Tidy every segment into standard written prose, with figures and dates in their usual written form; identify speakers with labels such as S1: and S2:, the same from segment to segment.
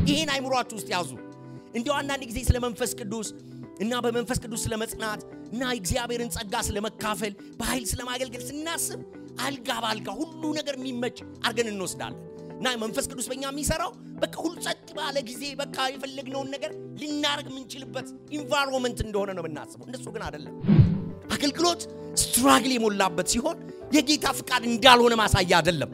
S1: ይሄን አይምሯችሁ ውስጥ ያዙ። እንደው አንዳንድ ጊዜ ስለ መንፈስ ቅዱስ እና በመንፈስ ቅዱስ ስለ መጽናት እና እግዚአብሔርን ጸጋ ስለ መካፈል በኃይል ስለ ማገልገል ስናስብ አልጋ ባልጋ ሁሉ ነገር የሚመች አድርገን እንወስዳለን። እና መንፈስ ቅዱስ በእኛ የሚሰራው በቃ ሁሉ ጸጥ ባለ ጊዜ በቃ የፈለግነውን ነገር ልናደርግ የምንችልበት environment እንደሆነ ነው የምናስበው። እንደሱ ግን አይደለም። አገልግሎት struggle የሞላበት ሲሆን የጌታ ፍቃድ እንዳልሆነ ማሳያ አይደለም።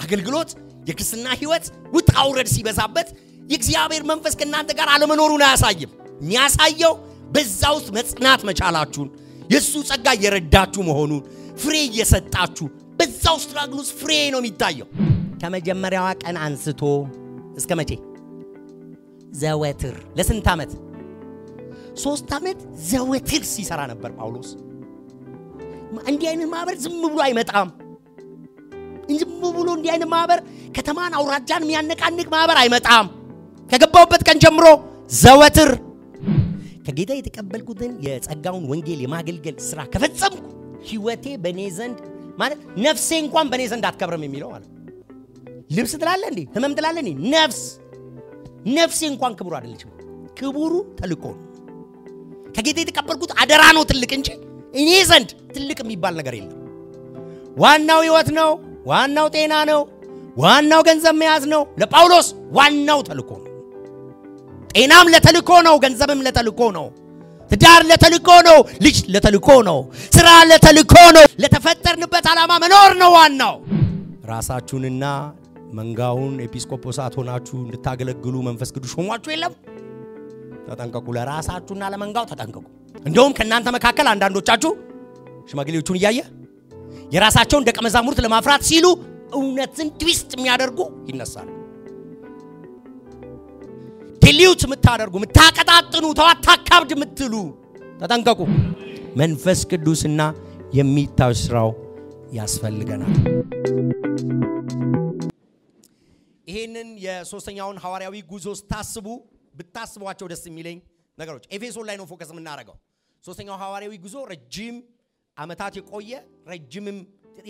S1: አገልግሎት የክርስትና ሕይወት ውጣ ውረድ ሲበዛበት የእግዚአብሔር መንፈስ ከእናንተ ጋር አለመኖሩን አያሳይም። የሚያሳየው በዛ ውስጥ መጽናት መቻላችሁን፣ የእሱ ጸጋ እየረዳችሁ መሆኑን፣ ፍሬ እየሰጣችሁ በዛው struggle ውስጥ ፍሬ ነው የሚታየው። ከመጀመሪያዋ ቀን አንስቶ እስከ መቼ? ዘወትር። ለስንት ዓመት? 3 ዓመት ዘወትር ሲሰራ ነበር ጳውሎስ። እንዲህ አይነት ማህበር ዝም ብሎ አይመጣም። ዝም ብሎ እንዲህ አይነት ማህበር ከተማን አውራጃን የሚያነቃንቅ ማህበር አይመጣም። ከገባሁበት ቀን ጀምሮ ዘወትር ከጌታ የተቀበልኩትን የጸጋውን ወንጌል የማገልገል ስራ ከፈጸምኩ ህይወቴ በኔ ዘንድ ማለት ነፍሴ እንኳን በኔ ዘንድ አትከብርም የሚለው ማለት ልብስ ትላለህ እንዴ? ህመም ትላለህ እንዴ? ነፍሴ እንኳን ክቡር አይደለችም። ክቡሩ ተልእኮ ነው። ከጌታ የተቀበልኩት አደራ ነው ትልቅ እንጂ እኔ ዘንድ ትልቅ የሚባል ነገር የለም። ዋናው ህይወት ነው። ዋናው ጤና ነው። ዋናው ገንዘብ መያዝ ነው። ለጳውሎስ ዋናው ተልእኮ ነው። ጤናም ለተልእኮ ነው። ገንዘብም ለተልእኮ ነው። ትዳር ለተልእኮ ነው። ልጅ ለተልእኮ ነው። ስራ ለተልእኮ ነው። ለተፈጠርንበት ዓላማ መኖር ነው ዋናው። ራሳችሁንና መንጋውን ኤጲስቆጶሳት ሆናችሁ እንድታገለግሉ መንፈስ ቅዱስ ሾሟችሁ የለም? ተጠንቀቁ። ለራሳችሁና ለመንጋው ተጠንቀቁ። እንደውም ከእናንተ መካከል አንዳንዶቻችሁ ሽማግሌዎቹን እያየ የራሳቸውን ደቀ መዛሙርት ለማፍራት ሲሉ እውነትን twist የሚያደርጉ ይነሳሉ። dilute የምታደርጉ፣ የምታቀጣጥኑ፣ ተው አታካብድ የምትሉ ተጠንቀቁ። መንፈስ ቅዱስና የሚታይ ስራው ያስፈልገናል። ይሄንን የሶስተኛውን ሐዋርያዊ ጉዞ ስታስቡ ብታስቧቸው ደስ የሚለኝ ነገሮች ኤፌሶን ላይ ነው focus የምናደርገው። ሶስተኛው ሐዋርያዊ ጉዞ ረጅም ዓመታት የቆየ ረጅምም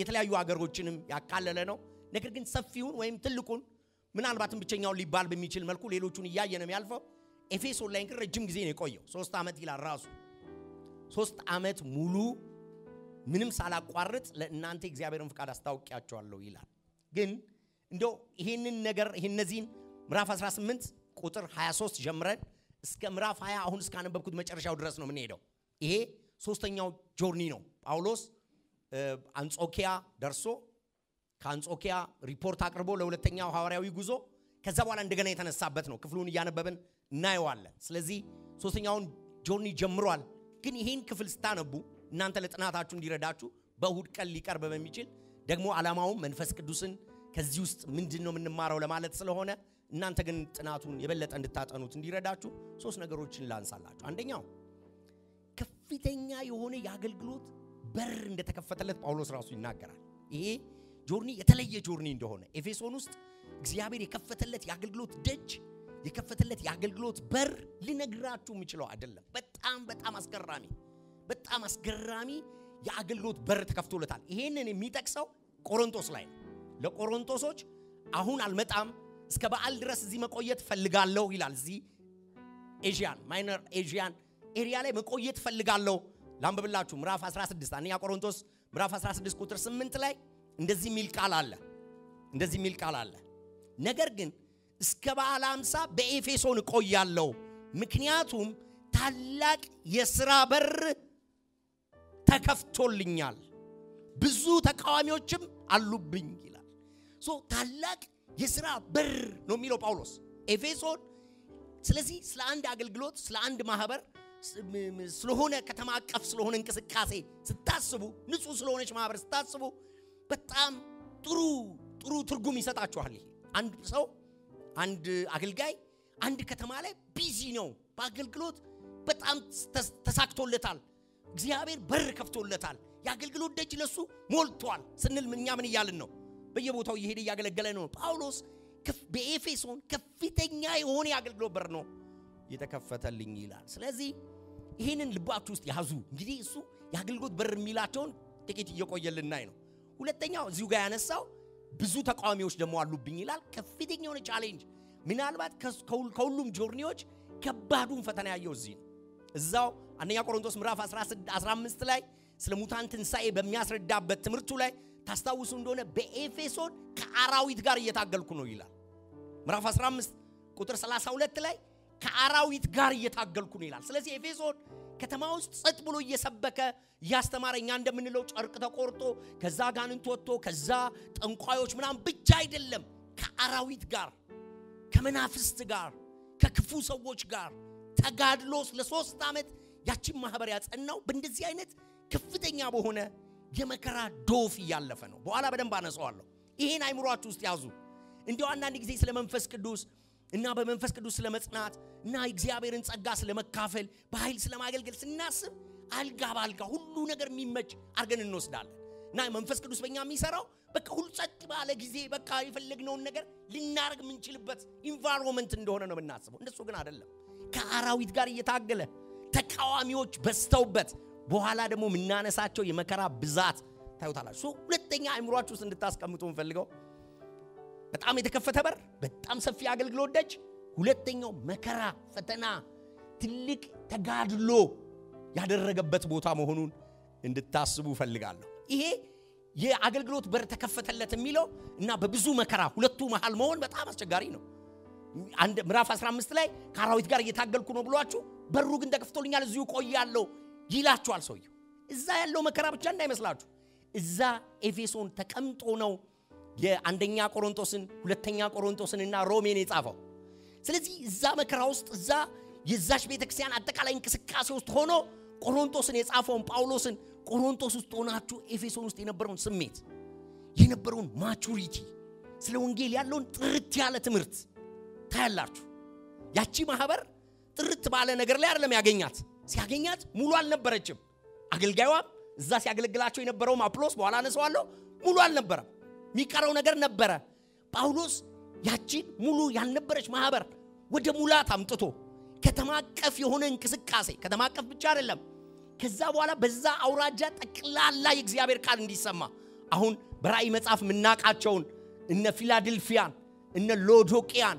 S1: የተለያዩ አገሮችንም ያካለለ ነው። ነገር ግን ሰፊውን ወይም ትልቁን ምናልባትም ብቸኛውን ሊባል በሚችል መልኩ ሌሎቹን እያየ ነው የሚያልፈው። ኤፌሶን ላይ ግን ረጅም ጊዜ ነው የቆየው። 3 ዓመት ይላል ራሱ። 3 ዓመት ሙሉ ምንም ሳላቋርጥ ለእናንተ እግዚአብሔርን ፍቃድ አስታውቂያቸዋለሁ ይላል። ግን እንደው ይሄንን ነገር እነዚህን ምዕራፍ 18 ቁጥር 23 ጀምረን እስከ ምዕራፍ 20 አሁን እስካነበብኩት መጨረሻው ድረስ ነው የምንሄደው። ይሄ ሶስተኛው journey ነው። ጳውሎስ አንጾኪያ ደርሶ ከአንጾኪያ ሪፖርት አቅርቦ ለሁለተኛው ሐዋርያዊ ጉዞ ከዛ በኋላ እንደገና የተነሳበት ነው። ክፍሉን እያነበብን እናየዋለን። ስለዚህ ሶስተኛውን journey ጀምሯል። ግን ይሄን ክፍል ስታነቡ እናንተ ለጥናታችሁ እንዲረዳችሁ በእሁድ ቀን ሊቀርብ በሚችል ደግሞ ዓላማውም መንፈስ ቅዱስን ከዚህ ውስጥ ምንድነው የምንማረው ለማለት ስለሆነ እናንተ ግን ጥናቱን የበለጠ እንድታጠኑት እንዲረዳችሁ 3 ነገሮችን ላንሳላችሁ። አንደኛው ከፍተኛ የሆነ የአገልግሎት በር እንደተከፈተለት ጳውሎስ ራሱ ይናገራል። ይሄ journey የተለየ journey እንደሆነ ኤፌሶን ውስጥ እግዚአብሔር የከፈተለት የአገልግሎት ደጅ የከፈተለት የአገልግሎት በር ሊነግራችሁ የሚችለው አይደለም። በጣም በጣም አስገራሚ በጣም አስገራሚ የአገልግሎት በር ተከፍቶለታል። ይሄንን የሚጠቅሰው ቆሮንቶስ ላይ ነው። ለቆሮንቶሶች አሁን አልመጣም እስከ በዓል ድረስ እዚህ መቆየት ፈልጋለሁ ይላል። እዚህ Asian Minor Asian area ላይ መቆየት ፈልጋለሁ። ላንብብላችሁ ምዕራፍ 16 አንደኛ ቆሮንቶስ ምዕራፍ 16 ቁጥር 8 ላይ እንደዚህ የሚል ቃል አለ። እንደዚህ የሚል ቃል አለ። ነገር ግን እስከ በዓለ ሃምሳ በኤፌሶን እቆያለሁ፣ ምክንያቱም ታላቅ የሥራ በር ተከፍቶልኛል፣ ብዙ ተቃዋሚዎችም አሉብኝ ይላል። so ታላቅ የሥራ በር ነው የሚለው ጳውሎስ ኤፌሶን። ስለዚህ ስለ አንድ አገልግሎት፣ ስለ አንድ ማህበር፣ ስለሆነ ከተማ አቀፍ ስለሆነ እንቅስቃሴ ስታስቡ፣ ንጹህ ስለሆነች ማህበር ስታስቡ በጣም ጥሩ ጥሩ ትርጉም ይሰጣችኋል። ይሄ አንድ ሰው አንድ አገልጋይ አንድ ከተማ ላይ busy ነው፣ በአገልግሎት በጣም ተሳክቶለታል፣ እግዚአብሔር በር ከፍቶለታል፣ የአገልግሎት ደጅ ለሱ ሞልቷል ስንል እኛ ምን እያልን ነው? በየቦታው እየሄደ እያገለገለ ነው። ጳውሎስ በኤፌሶን ከፍተኛ የሆነ የአገልግሎት በር ነው የተከፈተልኝ ይላል። ስለዚህ ይሄንን ልባችሁ ውስጥ ያዙ። እንግዲህ እሱ የአገልግሎት በር የሚላቸውን ጥቂት እየቆየልን ናይ ነው። ሁለተኛው እዚሁ ጋር ያነሳው ብዙ ተቃዋሚዎች ደግሞ አሉብኝ ይላል። ከፍተኛ የሆነ challenge ምናልባት ከሁሉም journey ዎች ከባዱን ፈተና ያየው እዚህ ነው። እዛው አንደኛ ቆሮንቶስ ምዕራፍ 15 ላይ ስለ ሙታን ትንሣኤ በሚያስረዳበት ትምህርቱ ላይ ታስታውሱ እንደሆነ በኤፌሶን ከአራዊት ጋር እየታገልኩ ነው ይላል። ምዕራፍ 15 ቁጥር 32 ላይ ከአራዊት ጋር እየታገልኩ ነው ይላል። ስለዚህ ኤፌሶን ከተማ ውስጥ ጸጥ ብሎ እየሰበከ እያስተማረ እኛ እንደምንለው ጨርቅ ተቆርጦ ከዛ ጋንንት ወጥቶ ከዛ ጠንቋዮች ምናምን ብቻ አይደለም፣ ከአራዊት ጋር፣ ከመናፍስት ጋር፣ ከክፉ ሰዎች ጋር ተጋድሎ ለ3 ዓመት ያችን ማህበር ያጸናው በእንደዚህ አይነት ከፍተኛ በሆነ የመከራ ዶፍ እያለፈ ነው። በኋላ በደንብ አነሳዋለሁ። ይሄን አይምሯችሁ ውስጥ ያዙ። እንደው አንዳንድ ጊዜ ስለ መንፈስ ቅዱስ እና በመንፈስ ቅዱስ ስለ መጽናት እና እግዚአብሔርን ጸጋ ስለመካፈል በኃይል ስለማገልገል ስናስብ አልጋ ባልጋ ሁሉ ነገር የሚመች አድርገን እንወስዳለን። እና መንፈስ ቅዱስ በእኛ የሚሰራው በቃ ሁሉ ጸጥ ባለ ጊዜ በቃ የፈለግነውን ነገር ልናደርግ የምንችልበት environment እንደሆነ ነው የምናስበው። እንደሱ ግን አይደለም። ከአራዊት ጋር እየታገለ ተቃዋሚዎች በዝተውበት በኋላ ደግሞ የምናነሳቸው የመከራ ብዛት ታዩታላችሁ። ሁለተኛ አይምሯችሁ ውስጥ እንድታስቀምጡ እንፈልገው በጣም የተከፈተ በር፣ በጣም ሰፊ አገልግሎት ደጅ። ሁለተኛው መከራ፣ ፈተና፣ ትልቅ ተጋድሎ ያደረገበት ቦታ መሆኑን እንድታስቡ ፈልጋለሁ። ይሄ የአገልግሎት በር ተከፈተለት የሚለው እና በብዙ መከራ ሁለቱ መሃል መሆን በጣም አስቸጋሪ ነው። አንድ ምዕራፍ 15 ላይ ከአራዊት ጋር እየታገልኩ ነው ብሏችሁ በሩ ግን ተከፍቶልኛል እዚሁ ቆያለሁ ይላችኋል ሰውየው። እዛ ያለው መከራ ብቻ እንዳይመስላችሁ። እዛ ኤፌሶን ተቀምጦ ነው የአንደኛ ቆሮንቶስን፣ ሁለተኛ ቆሮንቶስን እና ሮሜን የጻፈው። ስለዚህ እዛ መከራ ውስጥ እዛ የዛች ቤተክርስቲያን አጠቃላይ እንቅስቃሴ ውስጥ ሆኖ ቆሮንቶስን የጻፈውን ጳውሎስን ቆሮንቶስ ውስጥ ሆናችሁ ኤፌሶን ውስጥ የነበረውን ስሜት፣ የነበረውን maturity፣ ስለ ወንጌል ያለውን ጥርት ያለ ትምህርት ታያላችሁ። ያቺ ማህበር ጥርት ባለ ነገር ላይ አይደለም ያገኛት። ሲያገኛት ሙሉ አልነበረችም። አገልጋዩም እዛ ሲያገለግላቸው የነበረውም አጵሎስ በኋላ አነሳዋለሁ ሙሉ አልነበረም። የሚቀረው ነገር ነበረ። ጳውሎስ ያቺን ሙሉ ያልነበረች ማህበር ወደ ሙላት አምጥቶ ከተማ አቀፍ የሆነ እንቅስቃሴ፣ ከተማ አቀፍ ብቻ አይደለም፣ ከዛ በኋላ በዛ አውራጃ ጠቅላላ የእግዚአብሔር ቃል እንዲሰማ አሁን በራእይ መጽሐፍ የምናውቃቸውን እነ ፊላዴልፊያን፣ እነ ሎዶቅያን፣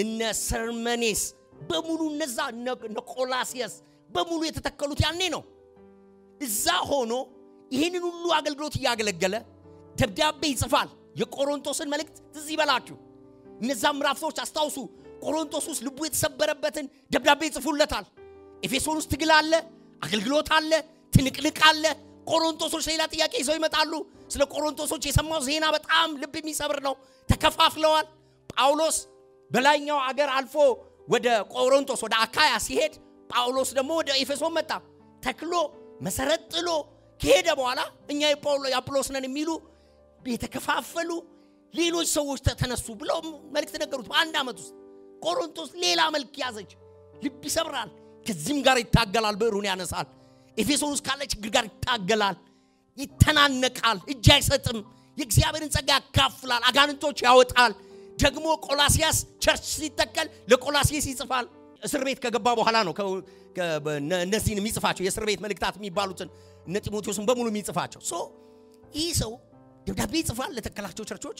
S1: እነ ሰርመኔስ በሙሉ እነዛ እነ ቆላሲያስ በሙሉ የተተከሉት ያኔ ነው። እዛ ሆኖ ይህንን ሁሉ አገልግሎት እያገለገለ ደብዳቤ ይጽፋል። የቆሮንቶስን መልእክት ትዝ ይበላችሁ። እነዛ ምዕራፎች አስታውሱ። ቆሮንቶስ ውስጥ ልቡ የተሰበረበትን ደብዳቤ ይጽፉለታል። ኤፌሶን ውስጥ ትግል አለ፣ አገልግሎት አለ፣ ትንቅንቅ አለ። ቆሮንቶሶች ሌላ ጥያቄ ይዘው ይመጣሉ። ስለ ቆሮንቶሶች የሰማው ዜና በጣም ልብ የሚሰብር ነው። ተከፋፍለዋል። ጳውሎስ በላይኛው አገር አልፎ ወደ ቆሮንቶስ ወደ አካያ ሲሄድ ጳውሎስ ደግሞ ወደ ኤፌሶን መጣ። ተክሎ መሰረት ጥሎ ከሄደ በኋላ እኛ የጳውሎስ ነን የሚሉ የተከፋፈሉ ሌሎች ሰዎች ተነሱ ብለው መልእክት ነገሩት። በአንድ ዓመት ውስጥ ቆሮንቶስ ሌላ መልክ ያዘች። ልብ ይሰብራል። ከዚህም ጋር ይታገላል፣ ብዕሩን ያነሳል። ኤፌሶን ውስጥ ካለ ችግር ጋር ይታገላል፣ ይተናነቃል፣ እጅ አይሰጥም። የእግዚአብሔርን ጸጋ ያካፍላል፣ አጋንንቶች ያወጣል። ደግሞ ቆላሲያስ church ሲተከል ለቆላሲያስ ይጽፋል። እስር ቤት ከገባ በኋላ ነው እነዚህን የሚጽፋቸው የእስር ቤት መልእክታት የሚባሉትን እነ ጢሞቴዎስን በሙሉ የሚጽፋቸው። so ይህ ሰው ደብዳቤ ይጽፋል ለተከላቸው ቸርቾች።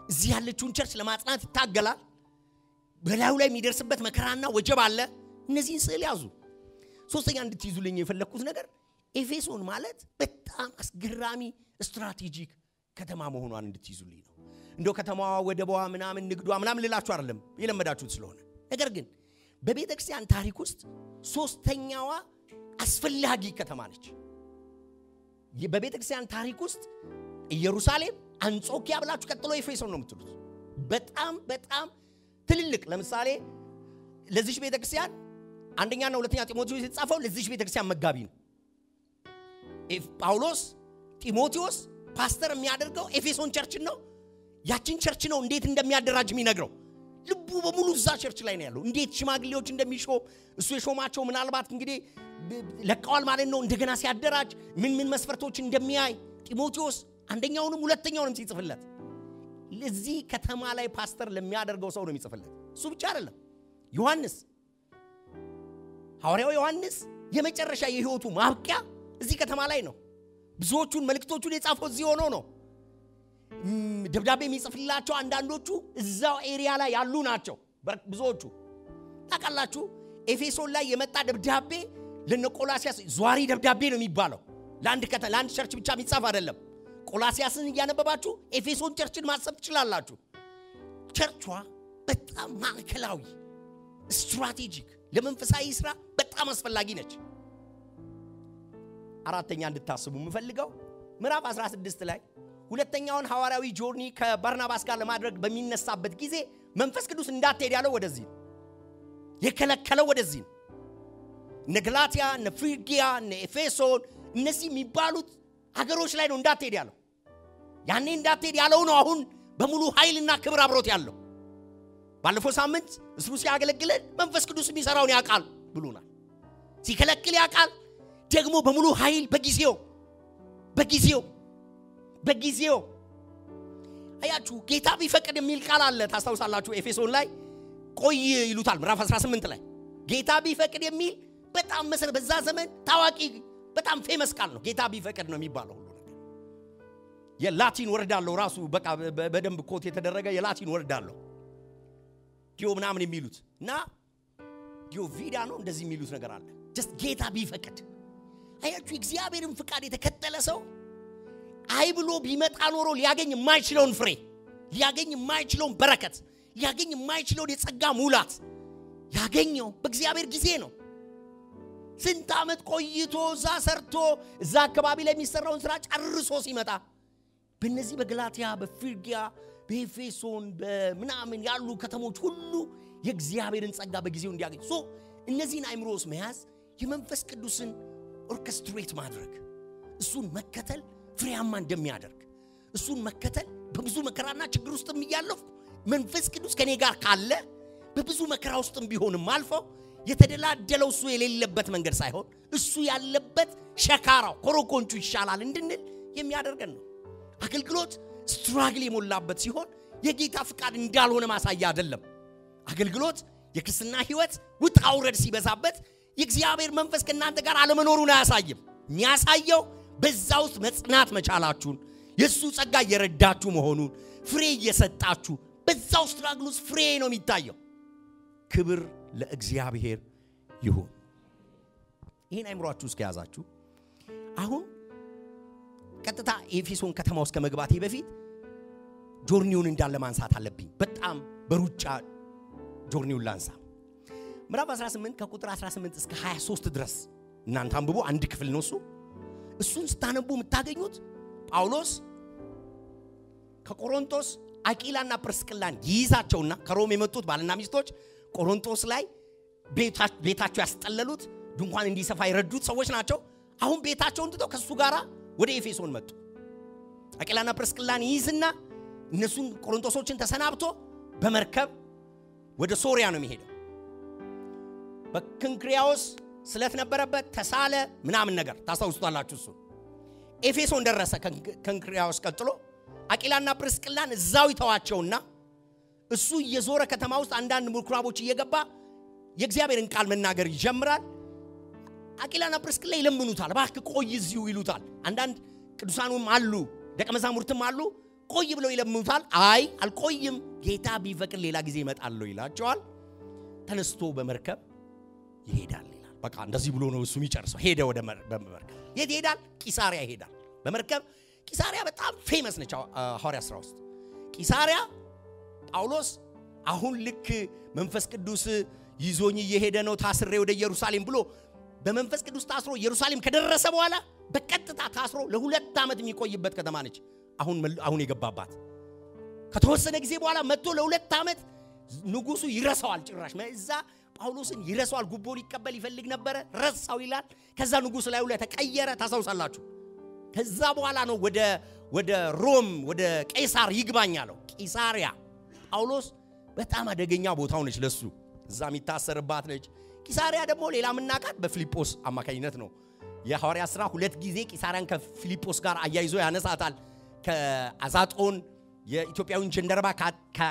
S1: እዚህ ያለችውን church ለማጽናት ይታገላል። በላዩ ላይ የሚደርስበት መከራና ወጀብ አለ። እነዚህን ስዕል ያዙ። ሶስተኛ እንድትይዙልኝ የፈለግኩት ነገር ኤፌሶን ማለት በጣም አስገራሚ strategic ከተማ መሆኗን እንድትይዙልኝ ነው። እንደው ከተማዋ፣ ወደቧ፣ ምናምን ንግዷ ምናምን ልላችሁ አይደለም የለመዳችሁት ስለሆነ። ነገር ግን በቤተክርስቲያን ታሪክ ውስጥ ሶስተኛዋ አስፈላጊ ከተማ ነች። በቤተክርስቲያን ታሪክ ውስጥ ኢየሩሳሌም፣ አንጾኪያ ብላችሁ ቀጥሎ ኤፌሶን ነው የምትሉት። በጣም በጣም ትልልቅ ለምሳሌ ለዚች ቤተክርስቲያን አንደኛና ሁለተኛ ጢሞቴዎስ የተጻፈው ለዚች ቤተክርስቲያን መጋቢ ነው። ጳውሎስ ጢሞቴዎስ ፓስተር የሚያደርገው ኤፌሶን church ን ነው። ያችን church ነው እንዴት እንደሚያደራጅ የሚነግረው። ልቡ በሙሉ እዛ church ላይ ነው ያለው። እንዴት ሽማግሌዎች እንደሚሾም እሱ የሾማቸው ምናልባት እንግዲህ ለቀዋል ማለት ነው። እንደገና ሲያደራጅ ምን ምን መስፈርቶች እንደሚያይ ጢሞቴዎስ አንደኛውንም ሁለተኛውንም ሲጽፍለት ለዚህ ከተማ ላይ ፓስተር ለሚያደርገው ሰው ነው የሚጽፍለት። እሱ ብቻ አይደለም። ዮሐንስ ሐዋርያው ዮሐንስ የመጨረሻ የህይወቱ ማብቂያ እዚህ ከተማ ላይ ነው። ብዙዎቹን መልእክቶቹን የጻፈው እዚህ ሆኖ ነው። ደብዳቤ የሚጽፍላቸው አንዳንዶቹ እዛው area ላይ ያሉ ናቸው። ብዙዎቹ ታውቃላችሁ። ኤፌሶን ላይ የመጣ ደብዳቤ ለነ ቆላሲያስ ዟሪ ደብዳቤ ነው የሚባለው። ለአንድ ከተማ ለአንድ church ብቻ የሚጻፍ አይደለም። ቆላሲያስን እያነበባችሁ ኤፌሶን church ን ማሰብ ትችላላችሁ። ቸርቿ በጣም ማዕከላዊ strategic፣ ለመንፈሳዊ ስራ በጣም አስፈላጊ ነች። አራተኛ እንድታስቡ የምፈልገው ምዕራፍ 16 ላይ ሁለተኛውን ሐዋርያዊ journey ከበርናባስ ጋር ለማድረግ በሚነሳበት ጊዜ መንፈስ ቅዱስ እንዳትሄድ ያለው ወደዚህ ነው። የከለከለው ወደዚህ ነው። እነ ገላትያ፣ እነ ፍሪጊያ፣ እነ ኤፌሶን እነዚህ የሚባሉት ሀገሮች ላይ ነው እንዳትሄድ ያለው። ያኔ እንዳትሄድ ያለው ነው አሁን በሙሉ ኃይልና ክብር አብሮት ያለው። ባለፈው ሳምንት እሱ ሲያገለግለን መንፈስ ቅዱስ የሚሰራውን ያውቃል ብሎናል። ሲከለክል ያውቃል፣ ደግሞ በሙሉ ኃይል በጊዜው በጊዜው በጊዜው። አያችሁ፣ ጌታ ቢፈቅድ የሚል ቃል አለ፣ ታስታውሳላችሁ። ኤፌሶን ላይ ቆይ ይሉታል ምዕራፍ 18 ላይ ጌታ ቢፈቅድ የሚል በጣም መሰረት በዛ ዘመን ታዋቂ በጣም famous ቃል ነው። ጌታ ቢፈቅድ ነው የሚባለው ሁሉ ነገር። የላቲን word አለው ራሱ፣ በቃ በደንብ quote የተደረገ የላቲን word አለው። ዲዮ ምናምን የሚሉት እና ዲዮ ቪዳ ነው እንደዚህ የሚሉት ነገር አለ። Just ጌታ ቢፈቅድ። አያችሁ፣ እግዚአብሔርን ፍቃድ የተከተለ ሰው አይ ብሎ ቢመጣ ኖሮ ሊያገኝ የማይችለውን ፍሬ፣ ሊያገኝ የማይችለውን በረከት፣ ሊያገኝ የማይችለውን የጸጋ ሙላት ያገኘው በእግዚአብሔር ጊዜ ነው። ስንት ዓመት ቆይቶ እዛ ሰርቶ እዛ አካባቢ ላይ የሚሰራውን ስራ ጨርሶ ሲመጣ በእነዚህ በገላትያ፣ በፊርጊያ፣ በኤፌሶን በምናምን ያሉ ከተሞች ሁሉ የእግዚአብሔርን ጸጋ በጊዜው እንዲያገኝ። So እነዚህን አይምሮ ውስጥ መያዝ፣ የመንፈስ ቅዱስን orchestrate ማድረግ፣ እሱን መከተል ፍሬያማ እንደሚያደርግ፣ እሱን መከተል በብዙ መከራና ችግር ውስጥም እያለፍኩ መንፈስ ቅዱስ ከኔ ጋር ካለ በብዙ መከራ ውስጥም ቢሆንም አልፈው የተደላደለው እሱ የሌለበት መንገድ ሳይሆን እሱ ያለበት ሸካራው ኮረኮንቹ ይሻላል እንድንል የሚያደርገን ነው። አገልግሎት struggle የሞላበት ሲሆን የጌታ ፍቃድ እንዳልሆነ ማሳያ አይደለም። አገልግሎት የክርስትና ሕይወት ውጣ ውረድ ሲበዛበት የእግዚአብሔር መንፈስ ከእናንተ ጋር አለመኖሩን አያሳይም። የሚያሳየው በዛ ውስጥ መጽናት መቻላችሁን፣ የእሱ ጸጋ እየረዳችሁ መሆኑን፣ ፍሬ እየሰጣችሁ በዛው struggle ውስጥ ፍሬ ነው የሚታየው። ክብር ለእግዚአብሔር ይሁን። ይህን አይምሯችሁ እስከያዛችሁ አሁን ቀጥታ ኤፌሶን ከተማ ውስጥ ከመግባቴ በፊት journey ውን እንዳለ ማንሳት አለብኝ። በጣም በሩጫ journey ውን ላንሳ። ምዕራፍ 18 ከቁጥር 18 እስከ 23 ድረስ እናንተ አንብቡ። አንድ ክፍል ነው እሱ። እሱን ስታነቡ የምታገኙት ጳውሎስ ከቆሮንቶስ አቂላና ፕርስቅላን ይይዛቸውና ከሮም የመጡት ባልና ሚስቶች ቆሮንቶስ ላይ ቤታቸው ያስጠለሉት ድንኳን እንዲሰፋ የረዱት ሰዎች ናቸው። አሁን ቤታቸውን ትተው ከሱ ጋራ ወደ ኤፌሶን መጡ። አቂላና ፕርስቅላን ይይዝና እነሱን ቆሮንቶሶችን ተሰናብቶ በመርከብ ወደ ሶሪያ ነው የሚሄደው። በክንክሪያዎስ ስለት ነበረበት፣ ተሳለ ምናምን ነገር ታስታውሱታላችሁ። እሱ ኤፌሶን ደረሰ። ከክንክሪያዎስ ቀጥሎ አቂላና ፕርስቅላን እዛው ይተዋቸውና እሱ እየዞረ ከተማ ውስጥ አንዳንድ ምኩራቦች እየገባ የእግዚአብሔርን ቃል መናገር ይጀምራል። አቂላና ፕርስቅላ ይለምኑታል፣ እባክህ ቆይ እዚሁ ይሉታል። አንዳንድ ቅዱሳኑም አሉ፣ ደቀ መዛሙርትም አሉ፣ ቆይ ብለው ይለምኑታል። አይ አልቆይም፣ ጌታ ቢፈቅድ ሌላ ጊዜ እመጣለሁ ይላቸዋል። ተነስቶ በመርከብ ይሄዳል ይላል። በቃ እንደዚህ ብሎ ነው እሱ የሚጨርሰው። ሄደ ወደ በመርከብ። የት ይሄዳል? ቂሳሪያ ይሄዳል በመርከብ። ቂሳሪያ በጣም famous ነች ሐዋርያ ሥራ ውስጥ። ቂሳሪያ ጳውሎስ አሁን ልክ መንፈስ ቅዱስ ይዞኝ እየሄደ ነው ታስሬ ወደ ኢየሩሳሌም ብሎ በመንፈስ ቅዱስ ታስሮ ኢየሩሳሌም ከደረሰ በኋላ በቀጥታ ታስሮ ለ2 ዓመት የሚቆይበት ከተማ ነች። አሁን የገባባት ከተወሰነ ጊዜ በኋላ መጥቶ ለ2 ዓመት ንጉሱ ይረሳዋል። ጭራሽ እዛ ጳውሎስን ይረሳዋል። ጉቦ ሊቀበል ይፈልግ ነበረ፣ ረሳው ይላል። ከዛ ንጉሱ ላይ ተቀየረ፣ ታስታውሳላችሁ። ከዛ በኋላ ነው ወደ ሮም ወደ ቄሳር ይግባኝ አለው። ቂሳሪያ ጳውሎስ በጣም አደገኛ ቦታው ነች ለሱ፣ እዛ የሚታሰርባት ነች። ቂሳሪያ ደግሞ ሌላ ምናቃት በፊልጶስ አማካኝነት ነው። የሐዋርያት ሥራ 2 ጊዜ ቂሳሪያን ከፊልጶስ ጋር አያይዞ ያነሳታል። ከአዛጦን የኢትዮጵያዊን ጀንደረባ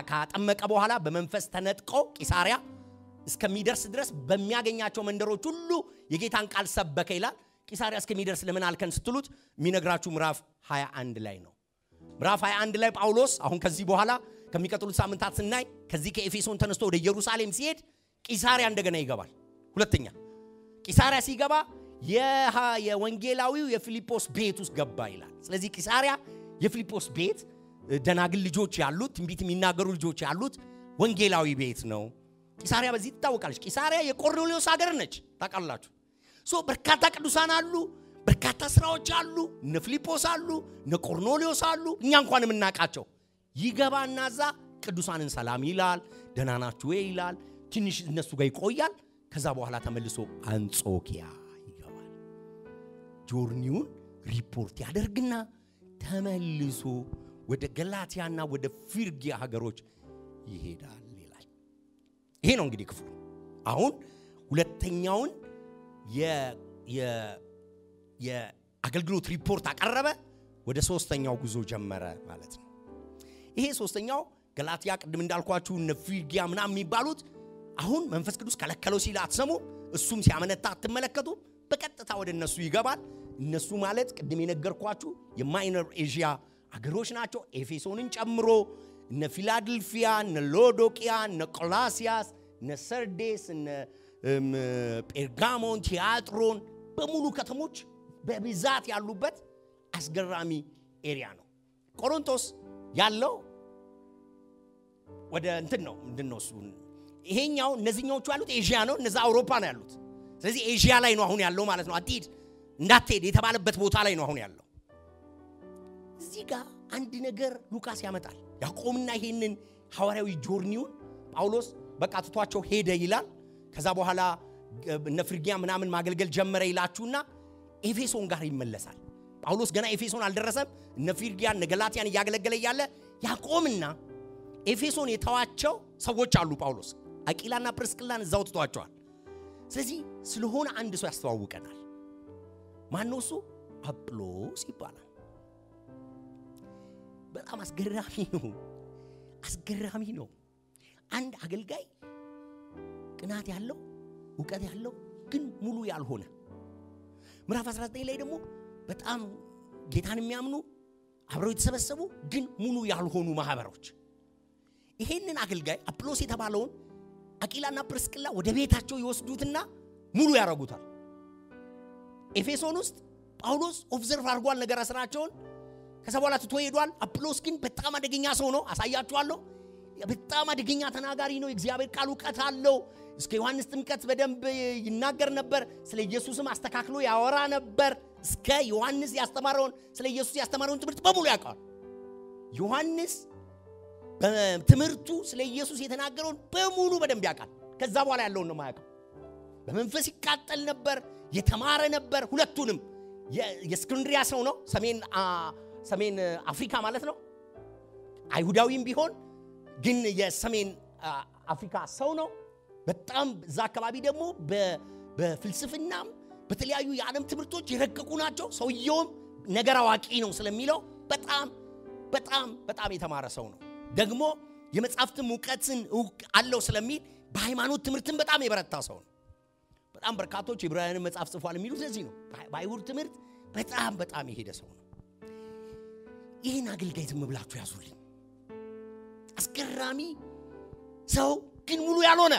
S1: ካጠመቀ በኋላ በመንፈስ ተነጥቆ ቂሳሪያ እስከሚደርስ ድረስ በሚያገኛቸው መንደሮች ሁሉ የጌታን ቃል ሰበከ ይላል። ቂሳሪያ እስከሚደርስ ለምን አልከን ስትሉት የሚነግራችሁ ምዕራፍ 21 ላይ ነው። ምዕራፍ 21 ላይ ጳውሎስ አሁን ከዚህ በኋላ ከሚቀጥሉት ሳምንታት ስናይ ከዚህ ከኤፌሶን ተነስቶ ወደ ኢየሩሳሌም ሲሄድ ቂሳሪያ እንደገና ይገባል። ሁለተኛ ቂሳሪያ ሲገባ የወንጌላዊው የፊልጶስ ቤት ውስጥ ገባ ይላል። ስለዚህ ቂሳሪያ የፊልጶስ ቤት ደናግል ልጆች ያሉት ትንቢት የሚናገሩ ልጆች ያሉት ወንጌላዊ ቤት ነው። ቂሳሪያ በዚህ ትታወቃለች። ቂሳሪያ የቆርኔሌዎስ ሀገር ነች፣ ታውቃላችሁ። So በርካታ ቅዱሳን አሉ፣ በርካታ ስራዎች አሉ። እነ ፊልጶስ አሉ፣ እነ ቆርኔሌዎስ አሉ፣ እኛ እንኳን የምናውቃቸው። ይገባና እዛ ቅዱሳንን ሰላም ይላል፣ ደህና ናችሁ ወይ ይላል። ትንሽ እነሱ ጋር ይቆያል። ከዛ በኋላ ተመልሶ አንጾኪያ ይገባል። Journey ውን ሪፖርት ያደርግና ተመልሶ ወደ ገላትያና ወደ ፊርጊያ ሀገሮች ይሄዳል ይላል። ይሄ ነው እንግዲህ ክፍሉ። አሁን ሁለተኛውን የአገልግሎት ሪፖርት አቀረበ፣ ወደ ሶስተኛው ጉዞ ጀመረ ማለት ነው። ይሄ ሶስተኛው ገላትያ ቅድም እንዳልኳችሁ እነ ፊርጊያ ምናምን የሚባሉት አሁን መንፈስ ቅዱስ ከለከለው ሲል አትሰሙ፣ እሱም ሲያመነታ አትመለከቱ። በቀጥታ ወደ እነሱ ይገባል። እነሱ ማለት ቅድም የነገርኳችሁ የ Minor Asia አገሮች ናቸው። ኤፌሶንን ጨምሮ እነ ፊላደልፊያ፣ እነ ሎዶቅያ፣ እነ ቆላሲያስ፣ እነ ሰርዴስ፣ እነ ጴርጋሞን፣ ቲያጥሮን በሙሉ ከተሞች በብዛት ያሉበት አስገራሚ area ነው። ቆሮንቶስ ያለው ወደ እንትን ነው፣ ምንድነው እሱ? ይሄኛው እነዚህኛዎቹ ያሉት ኤዥያ ነው፣ እነዛ አውሮፓ ነው ያሉት። ስለዚህ ኤዥያ ላይ ነው አሁን ያለው ማለት ነው። አትሂድ እንዳትሄድ የተባለበት ቦታ ላይ ነው አሁን ያለው። እዚህ ጋር አንድ ነገር ሉቃስ ያመጣል። ያቆምና ይሄንን ሐዋርያዊ journey ውን ጳውሎስ በቃ ትቷቸው ሄደ ይላል። ከዛ በኋላ እነ ፍርጊያ ምናምን ማገልገል ጀመረ ይላችሁና ኤፌሶን ጋር ይመለሳል። ጳውሎስ ገና ኤፌሶን አልደረሰም። እነ ፊርጊያን እነ ገላትያን እያገለገለ እያለ ያቆምና ኤፌሶን የተዋቸው ሰዎች አሉ። ጳውሎስ አቂላና ፕርስቅላን እዛው ትቷቸዋል። ስለዚህ ስለሆነ አንድ ሰው ያስተዋውቀናል። ማነው እሱ? አጵሎስ ይባላል። በጣም አስገራሚ ነው። አስገራሚ ነው። አንድ አገልጋይ ቅናት ያለው እውቀት ያለው ግን ሙሉ ያልሆነ። ምዕራፍ 19 ላይ ደግሞ በጣም ጌታን የሚያምኑ አብረው የተሰበሰቡ ግን ሙሉ ያልሆኑ ማህበሮች። ይሄንን አገልጋይ አጵሎስ የተባለውን አቂላና ፕርስቅላ ወደ ቤታቸው ይወስዱትና ሙሉ ያረጉታል። ኤፌሶን ውስጥ ጳውሎስ observe አድርጓል ነገር ስራቸውን። ከዛ በኋላ ትቶ ሄዷል። አጵሎስ ግን በጣም አደገኛ ሰው ነው፣ አሳያችኋለሁ። በጣም አደገኛ ተናጋሪ ነው። የእግዚአብሔር ቃል እውቀት አለው። እስከ ዮሐንስ ጥምቀት በደንብ ይናገር ነበር። ስለ ኢየሱስም አስተካክሎ ያወራ ነበር። እስከ ዮሐንስ ያስተማረውን ስለ ኢየሱስ ያስተማረውን ትምህርት በሙሉ ያውቃል። ዮሐንስ በትምህርቱ ስለ ኢየሱስ የተናገረውን በሙሉ በደንብ ያውቃል። ከዛ በኋላ ያለውን ነው የማያውቀው። በመንፈስ ይቃጠል ነበር፣ የተማረ ነበር። ሁለቱንም የእስክንድሪያ ሰው ነው፣ ሰሜን አፍሪካ ማለት ነው። አይሁዳዊም ቢሆን ግን የሰሜን አፍሪካ ሰው ነው። በጣም እዛ አካባቢ ደግሞ በፍልስፍናም በተለያዩ የዓለም ትምህርቶች የረቀቁ ናቸው። ሰውየውም ነገር አዋቂ ነው ስለሚለው በጣም በጣም በጣም የተማረ ሰው ነው። ደግሞ የመጽሐፍትም እውቀትን አለው ስለሚል በሃይማኖት ትምህርትም በጣም የበረታ ሰው ነው። በጣም በርካቶች የዕብራውያንን መጽሐፍ ጽፏል የሚሉት ለዚህ ነው። በአይሁድ ትምህርት በጣም በጣም የሄደ ሰው ነው። ይህን አገልጋይ ዝም ብላችሁ ያዙልኝ። አስገራሚ ሰው ግን ሙሉ ያልሆነ፣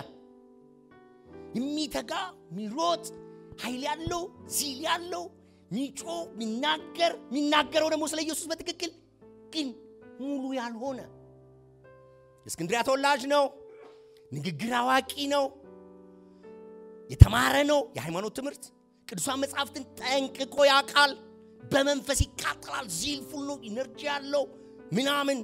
S1: የሚተጋ የሚሮጥ፣ ኃይል ያለው፣ zeal ያለው፣ ሚጮህ፣ ሚናገር፣ የሚናገረው ደግሞ ስለ ኢየሱስ በትክክል ግን ሙሉ ያልሆነ። የእስክንድርያ ተወላጅ ነው። ንግግር አዋቂ ነው። የተማረ ነው። የሃይማኖት ትምህርት ቅዱሳን መጽሐፍትን ጠንቅቆ ያውቃል። በመንፈስ ይቃጠላል። zealful ነው፣ energy ያለው ምናምን።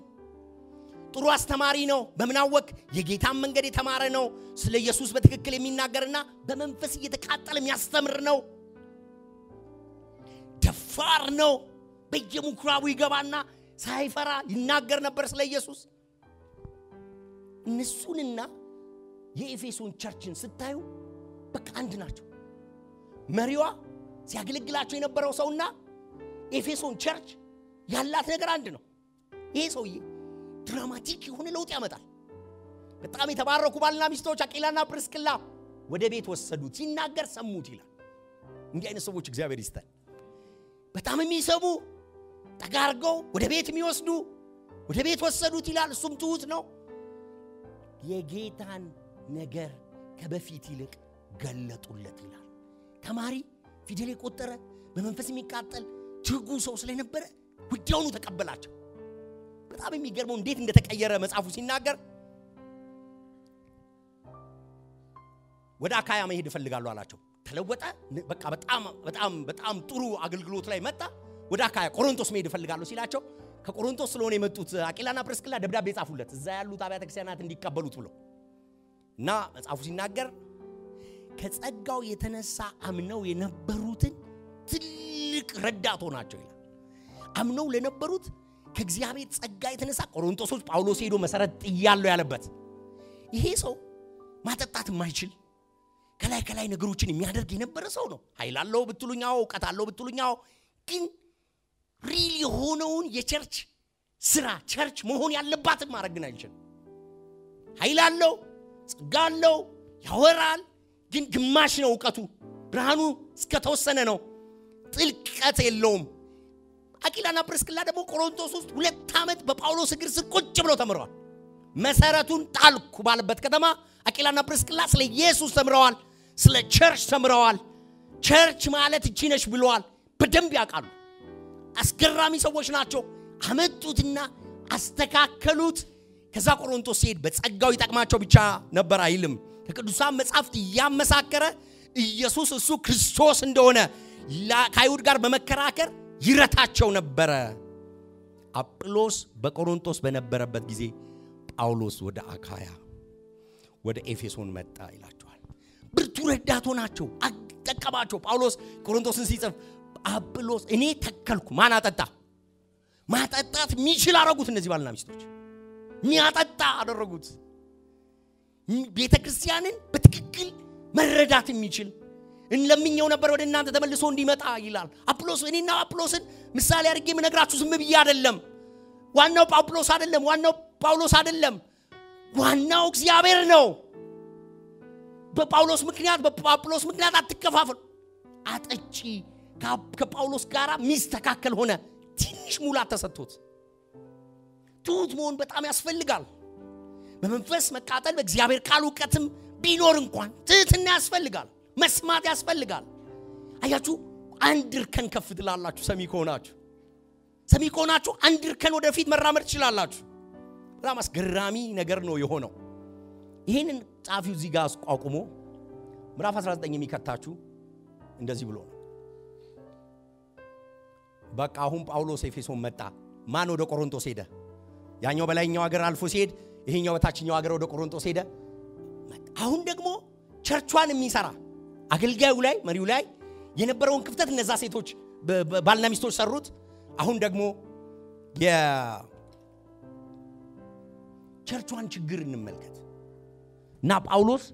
S1: ጥሩ አስተማሪ ነው። በምን አወቅ? የጌታን መንገድ የተማረ ነው። ስለ ኢየሱስ በትክክል የሚናገርና በመንፈስ እየተቃጠለ የሚያስተምር ነው። ደፋር ነው። በየምኩራቡ ይገባና ሳይፈራ ይናገር ነበር ስለ ኢየሱስ። እነሱንና የኤፌሶን church ን ስታዩ በቃ አንድ ናቸው። መሪዋ ሲያገለግላቸው የነበረው ሰውና ኤፌሶን church ያላት ነገር አንድ ነው። ይሄ ሰውዬ dramatic የሆነ ለውጥ ያመጣል። በጣም የተባረኩ ባልና ሚስቶች አቂላና ፕርስቅላ ወደ ቤት ወሰዱት፣ ሲናገር ሰሙት ይላል። እንዲህ አይነት ሰዎች እግዚአብሔር ይስጠን። በጣም የሚሰሙ፣ ጠጋ አድርገው ወደ ቤት የሚወስዱ፣ ወደ ቤት ወሰዱት ይላል። እሱም ትሁት ነው። የጌታን ነገር ከበፊት ይልቅ ገለጡለት ይላል። ተማሪ፣ ፊደል የቆጠረ፣ በመንፈስ የሚቃጠል ትጉ ሰው ስለነበረ ወዲያውኑ ተቀበላቸው። በጣም የሚገርመው እንዴት እንደተቀየረ መጽሐፉ ሲናገር ወደ አካያ መሄድ እፈልጋለሁ አላቸው። ተለወጠ። በቃ በጣም በጣም በጣም ጥሩ አገልግሎት ላይ መጣ። ወደ አካያ ቆሮንቶስ መሄድ እፈልጋለሁ ሲላቸው ከቆሮንቶስ ስለሆነ የመጡት አቂላና ፕርስቅላ ደብዳቤ ጻፉለት እዛ ያሉት አብያተ ክርስቲያናት እንዲቀበሉት ብሎ። እና መጽሐፉ ሲናገር ከጸጋው የተነሳ አምነው የነበሩትን ትልቅ ረዳት ሆናቸው ይላል። አምነው ለነበሩት ከእግዚአብሔር ጸጋ የተነሳ ቆሮንቶሶች ጳውሎስ ሄዶ መሰረት ጥያለሁ ያለበት ይሄ ሰው ማጠጣት የማይችል ከላይ ከላይ ነገሮችን የሚያደርግ የነበረ ሰው ነው። ኃይል አለው ብትሉኝ አዎ፣ እውቀት አለው ብትሉኝ አዎ። ግን real የሆነውን የ church ስራ church መሆን ያለባትን ማድረግ ግን አይችልም። ኃይል አለው፣ ጸጋ አለው፣ ያወራል፣ ግን ግማሽ ነው እውቀቱ። ብርሃኑ እስከተወሰነ ነው፣ ጥልቀት የለውም። አቂላና ፕርስቅላ ደግሞ ቆሮንቶስ ውስጥ 2 ዓመት በጳውሎስ እግር ስር ቁጭ ብለው ተምረዋል። መሰረቱን ጣልኩ ባለበት ከተማ አቂላና ፕርስቅላ ስለ ኢየሱስ ተምረዋል፣ ስለ church ተምረዋል። church ማለት እቺ ነች ብለዋል። በደንብ ያውቃሉ። አስገራሚ ሰዎች ናቸው። አመጡትና አስተካከሉት። ከዛ ቆሮንቶስ ሲሄድ በጸጋው ይጠቅማቸው ብቻ ነበር አይልም። ከቅዱሳን መጻሕፍት እያመሳከረ ኢየሱስ እሱ ክርስቶስ እንደሆነ ከአይሁድ ጋር በመከራከር ይረታቸው ነበረ። አጵሎስ በቆሮንቶስ በነበረበት ጊዜ ጳውሎስ ወደ አካያ ወደ ኤፌሶን መጣ ይላቸዋል። ብርቱ ረዳት ሆናቸው፣ አጠቀማቸው። ጳውሎስ ቆሮንቶስን ሲጽፍ አጵሎስ እኔ ተከልኩ፣ ማን አጠጣ? ማጠጣት የሚችል አደረጉት። እነዚህ ባልና ሚስቶች የሚያጠጣ አደረጉት። ቤተክርስቲያንን በትክክል መረዳት የሚችል እንለምኘው ነበር ወደ እናንተ ተመልሶ እንዲመጣ ይላል። አጵሎስ እኔና አጵሎስን ምሳሌ አድርጌ የምነግራችሁ ዝም ብዬ አይደለም። ዋናው ጳውሎስ አይደለም፣ ዋናው ጳውሎስ አይደለም፣ ዋናው እግዚአብሔር ነው። በጳውሎስ ምክንያት በጳውሎስ ምክንያት አትከፋፈሉ። አጠጪ ከጳውሎስ ጋር ሚስተካከል ሆነ። ትንሽ ሙላት ተሰጥቶት ትሁት መሆን በጣም ያስፈልጋል። በመንፈስ መቃጠል በእግዚአብሔር ቃል እውቀትም ቢኖር እንኳን ትህትና ያስፈልጋል፣ መስማት ያስፈልጋል። አያችሁ፣ አንድ እርከን ከፍ ትላላችሁ ሰሚ ከሆናችሁ። ሰሚ ከሆናችሁ አንድ እርከን ወደፊት መራመድ ትችላላችሁ። በጣም አስገራሚ ነገር ነው የሆነው። ይህንን ጸሐፊው እዚህ ጋር አስቋቁሞ ምዕራፍ 19 የሚከታችሁ እንደዚህ ብሎ ነው። በቃ አሁን ጳውሎስ ኤፌሶን መጣ። ማን ወደ ቆሮንቶስ ሄደ? ያኛው በላይኛው ሀገር አልፎ ሲሄድ ይሄኛው በታችኛው ሀገር ወደ ቆሮንቶስ ሄደ። አሁን ደግሞ ቸርቿን የሚሰራ አገልጋዩ ላይ መሪው ላይ የነበረውን ክፍተት እነዛ ሴቶች ባልና ሚስቶች ሰሩት። አሁን ደግሞ የቸርቿን ችግር እንመልከት እና ጳውሎስ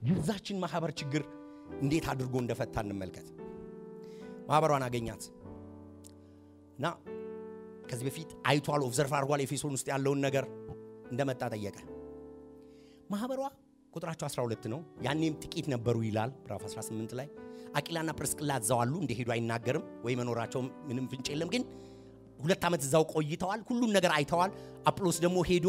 S1: የዛችን ማህበር ችግር እንዴት አድርጎ እንደፈታ እንመልከት። ማህበሯን አገኛት እና ከዚህ በፊት አይቷል፣ observe አድርጓል። ኤፌሶን ውስጥ ያለውን ነገር እንደመጣ ጠየቀ። ማህበሯ ቁጥራቸው 12 ነው። ያኔም ጥቂት ነበሩ ይላል ምዕራፍ 18 ላይ። አቂላና ፕርስቅላ እዛው አሉ፣ እንደሄዱ አይናገርም ወይ መኖራቸው ምንም ፍንጭ የለም። ግን 2 ዓመት እዛው ቆይተዋል፣ ሁሉን ነገር አይተዋል። አጵሎስ ደግሞ ሄዶ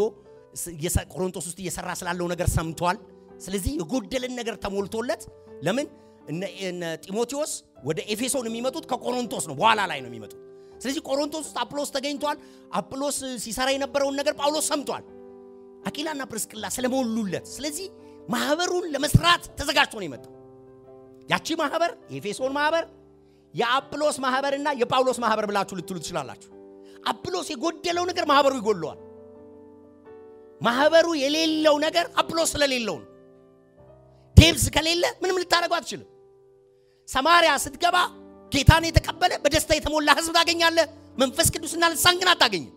S1: ቆሮንቶስ ውስጥ እየሰራ ስላለው ነገር ሰምቷል። ስለዚህ የጎደለን ነገር ተሞልቶለት፣ ለምን እነ ጢሞቴዎስ ወደ ኤፌሶን የሚመጡት ከቆሮንቶስ ነው፣ በኋላ ላይ ነው የሚመጡት። ስለዚህ ቆሮንቶስ ውስጥ አጵሎስ ተገኝቷል። አጵሎስ ሲሰራ የነበረውን ነገር ጳውሎስ ሰምቷል። አቂላና ፕርስቅላ ስለሞሉለት፣ ስለዚህ ማህበሩን ለመስራት ተዘጋጅቶ ነው የመጣው። ያቺ ማህበር የኤፌሶን ማህበር የአጵሎስ ማህበርና የጳውሎስ ማህበር ብላችሁ ልትሉ ትችላላችሁ። አጵሎስ የጎደለው ነገር ማህበሩ ይጎድለዋል። ማህበሩ የሌለው ነገር አጵሎስ ስለሌለው ነው። depth ከሌለ ምንም ልታደርገው አትችልም። ሰማርያ ስትገባ ጌታን የተቀበለ በደስታ የተሞላ ህዝብ ታገኛለህ። መንፈስ ቅዱስና ልሳን ግን አታገኝም።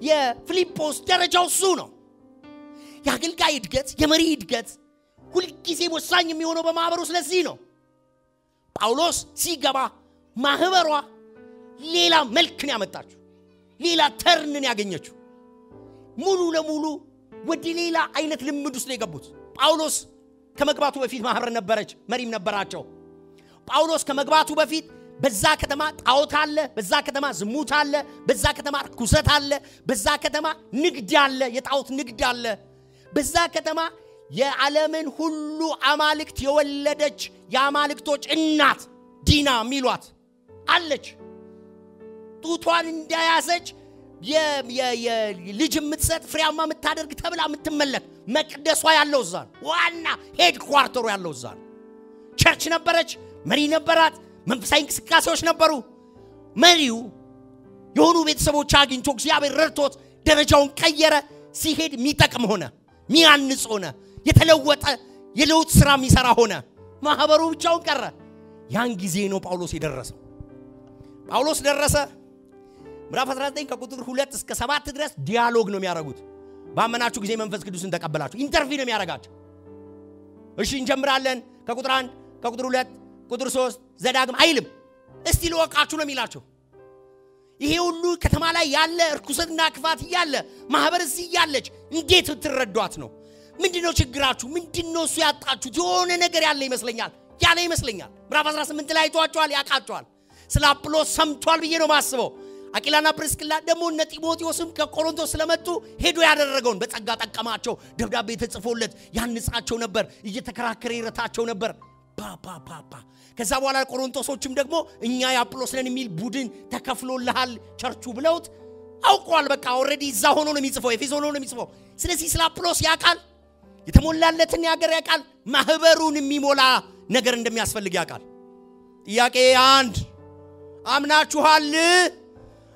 S1: የፊልጶስ ደረጃው እሱ ነው። የአገልጋይ እድገት፣ የመሪ እድገት ሁልጊዜ ወሳኝ የሚሆነው በማህበሩ ስለዚህ ነው። ጳውሎስ ሲገባ ማህበሯ ሌላ መልክን ያመጣችው፣ ሌላ ተርንን ያገኘችው፣ ሙሉ ለሙሉ ወደ ሌላ አይነት ልምድ ውስጥ ነው የገቡት። ጳውሎስ ከመግባቱ በፊት ማህበር ነበረች፣ መሪም ነበራቸው። ጳውሎስ ከመግባቱ በፊት በዛ ከተማ ጣዖት አለ፣ በዛ ከተማ ዝሙት አለ፣ በዛ ከተማ ርኩሰት አለ፣ በዛ ከተማ ንግድ አለ፣ የጣዖት ንግድ አለ። በዛ ከተማ የዓለምን ሁሉ አማልክት የወለደች የአማልክቶች እናት ዲና የሚሏት አለች። ጡቷን እንደያዘች ልጅ የምትሰጥ ፍሬያማ የምታደርግ ተብላ የምትመለክ መቅደሷ ያለው እዛ ነው። ዋና headquarter ኡ ያለው እዛ ነው። Church ነበረች፣ መሪ ነበራት፣ መንፈሳዊ እንቅስቃሴዎች ነበሩ። መሪው የሆኑ ቤተሰቦች አግኝቶ እግዚአብሔር ረድቶት ደረጃውን ቀየረ። ሲሄድ የሚጠቅም ሆነ፣ ሚያንጽ ሆነ፣ የተለወጠ የለውጥ ስራ የሚሰራ ሆነ። ማህበሩ ብቻውን ቀረ። ያን ጊዜ ነው ጳውሎስ የደረሰው። ጳውሎስ ደረሰ። ምዕራፍ 19 ከቁጥር 2 እስከ 7 ድረስ dialogue ነው የሚያደርጉት። ባመናችሁ ጊዜ መንፈስ ቅዱስን ተቀበላችሁ። Interview ነው የሚያደርጋቸው። እሺ እንጀምራለን ከቁጥር 1 ከቁጥር 2 ቁጥር 3 ዘዳግም አይልም። እስቲ ልወቃችሁ ነው የሚላቸው። ይሄ ሁሉ ከተማ ላይ ያለ እርኩሰትና ክፋት እያለ ማህበር እዚህ እያለች እንዴት ትረዷት ነው? ምንድነው ችግራችሁ? ምንድነው እሱ ያጣችሁት? የሆነ ነገር ያለ ይመስለኛል ያለ ይመስለኛል። ምዕራፍ 18 ላይ አይቷቸዋል፣ ያውቃቸዋል። ስለ አጵሎስ ሰምቷል ብዬ ነው ማስበው። አቂላና ፕሪስክላ ደግሞ እነ ጢሞቴዎስም ከቆሮንቶስ ስለመጡ ሄዶ ያደረገውን በጸጋ ጠቀማቸው። ደብዳቤ ተጽፎለት ያንጻቸው ነበር፣ እየተከራከረ ይረታቸው ነበር። ፓፓፓፓ ከዛ በኋላ ቆሮንቶሶችም ደግሞ እኛ የአጵሎስ ነን የሚል ቡድን ተከፍሎልሃል ቸርቹ ብለውት አውቀዋል። በቃ already እዛ ሆኖ ነው የሚጽፈው፣ ኤፌሶን ሆኖ ነው የሚጽፈው። ስለዚህ ስለ አጵሎስ ያውቃል፣ የተሞላለትን ያገር ያውቃል፣ ማህበሩን የሚሞላ ነገር እንደሚያስፈልግ ያውቃል። ጥያቄ አንድ፣ አምናችኋል?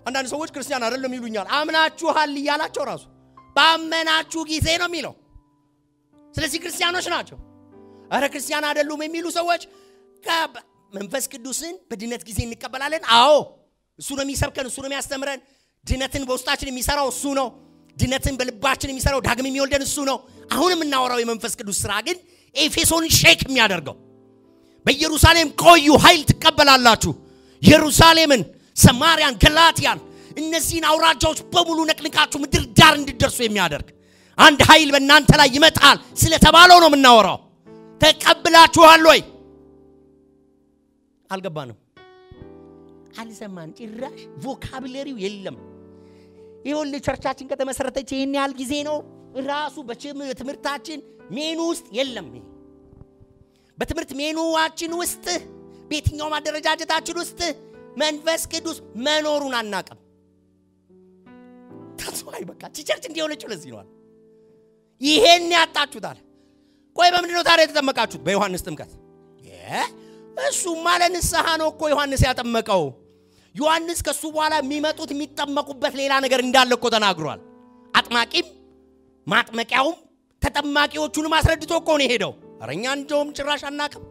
S1: አንዳንድ ሰዎች ክርስቲያን አይደለም ይሉኛል። አምናችኋል እያላቸው ራሱ ባመናችሁ ጊዜ ነው የሚለው። ስለዚህ ክርስቲያኖች ናቸው። አረ ክርስቲያን አይደሉም የሚሉ ሰዎች መንፈስ ቅዱስን በድነት ጊዜ እንቀበላለን። አዎ እሱ ነው የሚሰብከን፣ እሱ ነው የሚያስተምረን። ድነትን በውስጣችን የሚሰራው እሱ ነው። ድነትን በልባችን የሚሰራው ዳግም የሚወልደን እሱ ነው። አሁን የምናወራው የመንፈስ ቅዱስ ስራ ግን ኤፌሶን ሼክ የሚያደርገው በኢየሩሳሌም ቆዩ ኃይል ትቀበላላችሁ፣ ኢየሩሳሌምን፣ ሰማርያን፣ ገላትያን እነዚህን አውራጃዎች በሙሉ ነቅንቃችሁ ምድር ዳር እንድደርሱ የሚያደርግ አንድ ኃይል በእናንተ ላይ ይመጣል ስለተባለው ነው የምናወራው። ተቀብላችኋል ወይ? አልገባንም፣ አልሰማን፣ ጭራሽ vocabulary ው የለም። ይኸውልህ church ኣችን ከተመሰረተች ይህን ያህል ጊዜ ነው። ራሱ በትምህርታችን ሜኑ ውስጥ የለም። ይሄ በትምህርት ሜኑዋችን ውስጥ በየትኛውም አደረጃጀታችን ውስጥ መንፈስ ቅዱስ መኖሩን አናውቅም። ታስዋይ በቃ church እንዲሆነችው ለዚህ ነው። ይሄን ያጣችሁታል። ቆይ በምንድን ነው ታዲያ የተጠመቃችሁት? በዮሐንስ ጥምቀት። እሱማ ለንስሐ ነው እኮ ዮሐንስ ያጠመቀው። ዮሐንስ ከሱ በኋላ የሚመጡት የሚጠመቁበት ሌላ ነገር እንዳለ እኮ ተናግሯል። አጥማቂም ማጥመቂያውም ተጠማቂዎቹንም አስረድቶ እኮ ነው የሄደው። ኧረ እኛ እንደውም ጭራሽ አናውቅም።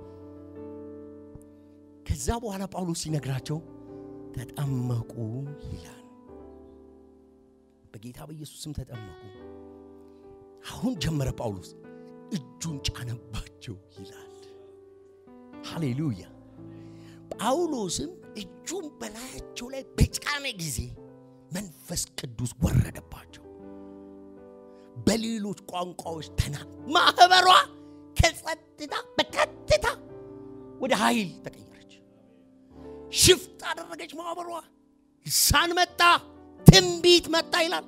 S1: ከዛ በኋላ ጳውሎስ ሲነግራቸው ተጠመቁ ይላል። በጌታ በኢየሱስም ተጠመቁ። አሁን ጀመረ ጳውሎስ እጁን ጫነባቸው ይላል። ሃሌሉያ። ጳውሎስም እጁን በላያቸው ላይ በጫነ ጊዜ መንፈስ ቅዱስ ወረደባቸው፣ በሌሎች ቋንቋዎች ማህበሯ ከጸጥታ በቀጥታ ወደ ኃይል ተቀየረች። Shift አደረገች ማህበሯ። ልሳን መጣ፣ ትንቢት መጣ ይላል።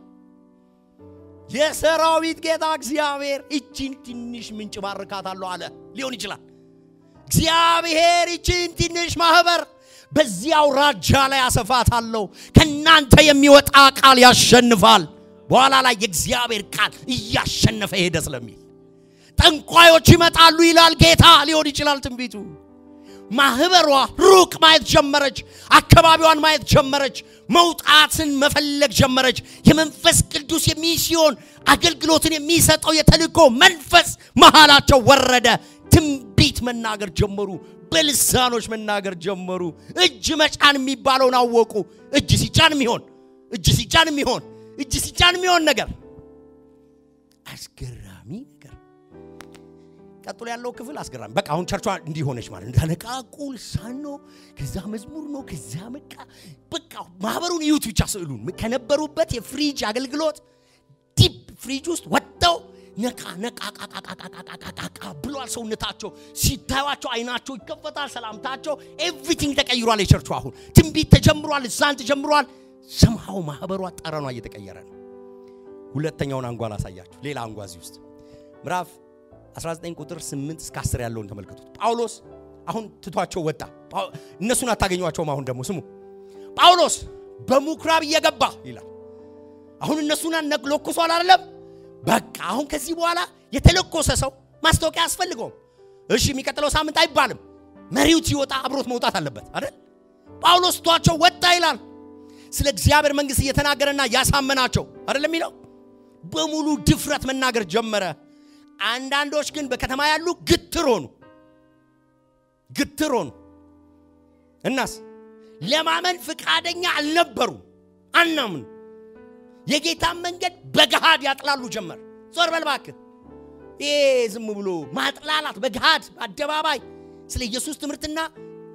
S1: የሰራዊት ጌታ እግዚአብሔር እቺን ትንሽ ምንጭ ባርካታለሁ አለ። ሊሆን ይችላል እግዚአብሔር እቺን ትንሽ ማህበር በዚህ አውራጃ ላይ አሰፋታለሁ፣ ከናንተ የሚወጣ ቃል ያሸንፋል። በኋላ ላይ የእግዚአብሔር ቃል እያሸነፈ ሄደ ስለሚል ጠንቋዮች ይመጣሉ ይላል ጌታ። ሊሆን ይችላል ትንቢቱ። ማህበሯ ሩቅ ማየት ጀመረች። አካባቢዋን ማየት ጀመረች። መውጣትን መፈለግ ጀመረች። የመንፈስ ቅዱስ የሚስዮን አገልግሎትን የሚሰጠው የተልእኮ መንፈስ መሃላቸው ወረደ። ትንቢት መናገር ጀመሩ። በልሳኖች መናገር ጀመሩ። እጅ መጫን የሚባለውን አወቁ። እጅ ሲጫን የሚሆን እጅ ሲጫን የሚሆን እጅ ሲጫን የሚሆን ነገር አስገራሚ ነገር። ቀጥሎ ያለው ክፍል አስገራሚ። በቃ አሁን ቸርቿ እንዲህ ሆነች ማለት ነው። ተነቃቁ፣ ልሳን ነው፣ ከዛ መዝሙር ነው፣ ከዛ በቃ ማህበሩን እዩት ብቻ ስዕሉን። ከነበሩበት የፍሪጅ አገልግሎት deep fridge ውስጥ ወጥተው ነቃ ነቃ ቃ ብሏል። ሰውነታቸው ሲታዩአቸው አይናቸው ይከፈታል። ሰላምታቸው everything ተቀይሯል። የቸርቹ አሁን ትንቢት ተጀምሯል። ልሳን ተጀምሯል። somehow ማህበሯ ጠረኗ እየተቀየረ ነው። ሁለተኛውን አንጓ ላሳያችሁ። ሌላ አንጓ እዚህ ውስጥ ምዕራፍ 19 ቁጥር 8 እስከ 10 ያለውን ተመልከቱት። ጳውሎስ አሁን ትቷቸው ወጣ። እነሱን አታገኟቸውም። አሁን ደግሞ ስሙ፣ ጳውሎስ በምኩራብ እየገባ ይላል። አሁን እነሱን ለኩሷል አይደለም? በቃ አሁን ከዚህ በኋላ የተለኮሰ ሰው ማስታወቂያ አያስፈልገውም። እሺ የሚቀጥለው ሳምንት አይባልም። መሪው ሲወጣ አብሮት መውጣት አለበት አይደል? ጳውሎስ ትቷቸው ወጣ ይላል። ስለ እግዚአብሔር መንግስት እየተናገረና ያሳመናቸው አይደለም የሚለው፣ በሙሉ ድፍረት መናገር ጀመረ። አንዳንዶች ግን በከተማ ያሉ ግትር ሆኑ ግትር ሆኑ። እናስ ለማመን ፍቃደኛ አልነበሩም። አናምን የጌታን መንገድ በገሃድ ያጥላሉ ጀመር። ዞር በል እባክህ። ይሄ ዝም ብሎ ማጥላላት በገሃድ በአደባባይ ስለ ኢየሱስ ትምህርትና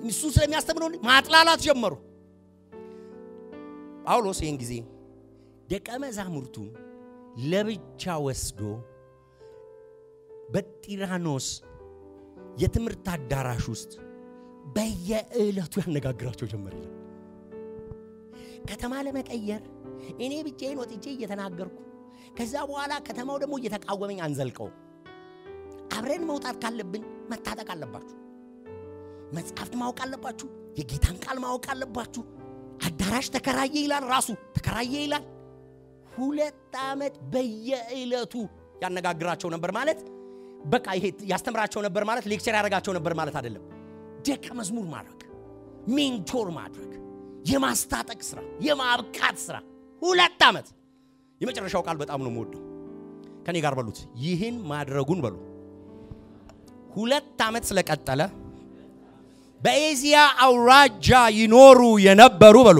S1: እሱ ስለሚያስተምረው ማጥላላት ጀመሩ። ጳውሎስ ይህን ጊዜ ደቀ መዛሙርቱን ለብቻ ወስዶ በጢራኖስ የትምህርት አዳራሽ ውስጥ በየዕለቱ ያነጋግራቸው ጀመር ይላል። ከተማ ለመቀየር እኔ ብቻዬን ወጥቼ እየተናገርኩ ከዛ በኋላ ከተማው ደግሞ እየተቃወመኝ አንዘልቀው። አብረን መውጣት ካለብን መታጠቅ አለባችሁ። መጽሐፍት ማወቅ አለባችሁ። የጌታን ቃል ማወቅ አለባችሁ። አዳራሽ ተከራየ ይላል፣ ራሱ ተከራየ ይላል። 2 ዓመት በየዕለቱ ያነጋግራቸው ነበር ማለት በቃ ይሄ ያስተምራቸው ነበር ማለት lecture ያደርጋቸው ነበር ማለት አይደለም። ደቀ መዝሙር ማድረግ፣ mentor ማድረግ፣ የማስታጠቅ ስራ፣ የማብቃት ስራ 2 ዓመት። የመጨረሻው ቃል በጣም ነው የምወደው። ከኔ ጋር በሉት፣ ይህን ማድረጉን በሉ። 2 ዓመት ስለቀጠለ በኤዚያ አውራጃ ይኖሩ የነበሩ በሉ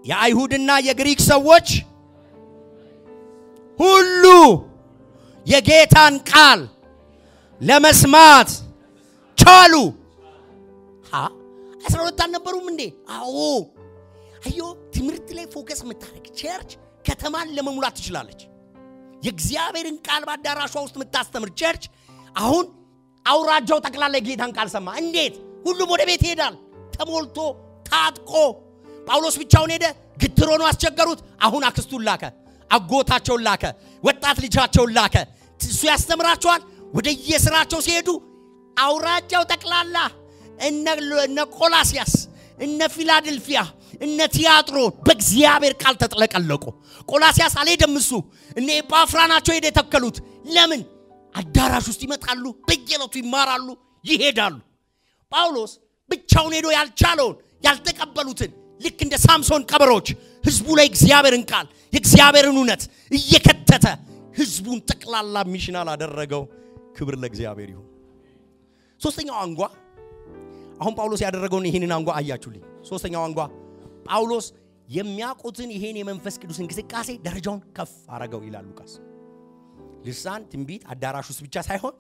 S1: የአይሁድና የግሪክ ሰዎች ሁሉ የጌታን ቃል ለመስማት ቻሉ። 12 አልነበሩም እንዴ? አዎ። አዮ ትምህርት ላይ focus የምታደርግ church ከተማን ለመሙላት ትችላለች። የእግዚአብሔርን ቃል በአዳራሿ ውስጥ የምታስተምር church አሁን አውራጃው ጠቅላላ የጌታን ቃል ሰማ። እንዴት? ሁሉም ወደ ቤት ይሄዳል ተሞልቶ ታጥቆ። ጳውሎስ ብቻውን ሄደ፣ ግትር ሆኖ አስቸገሩት። አሁን አክስቱን ላከ፣ አጎታቸውን ላከ፣ ወጣት ልጃቸውን ላከ። እሱ ያስተምራቸዋል። ወደ የስራቸው ሲሄዱ አውራጃው ጠቅላላ እነ ቆላሲያስ፣ እነ ፊላደልፊያ፣ እነ ቲያጥሮ በእግዚአብሔር ቃል ተጥለቀለቁ። ቆላሲያስ አልሄደም እሱ፣ እነ ኤጳፍራ ናቸው ሄደ የተከሉት። ለምን? አዳራሽ ውስጥ ይመጣሉ፣ በየዕለቱ ይማራሉ፣ ይሄዳሉ። ጳውሎስ ብቻውን ሄዶ ያልቻለውን ያልተቀበሉትን ልክ እንደ ሳምሶን ቀበሮች ህዝቡ ላይ እግዚአብሔርን ቃል የእግዚአብሔርን እውነት እየከተተ ህዝቡን ጠቅላላ missional አደረገው። ክብር ለእግዚአብሔር ይሁን። ሶስተኛው አንጓ አሁን ጳውሎስ ያደረገውን ይሄንን አንጓ አያችሁልኝ። ሶስተኛው አንጓ ጳውሎስ የሚያውቁትን ይሄን የመንፈስ ቅዱስ እንቅስቃሴ ደረጃውን ከፍ አረገው ይላል ሉቃስ። ልሳን፣ ትንቢት አዳራሽ ውስጥ ብቻ ሳይሆን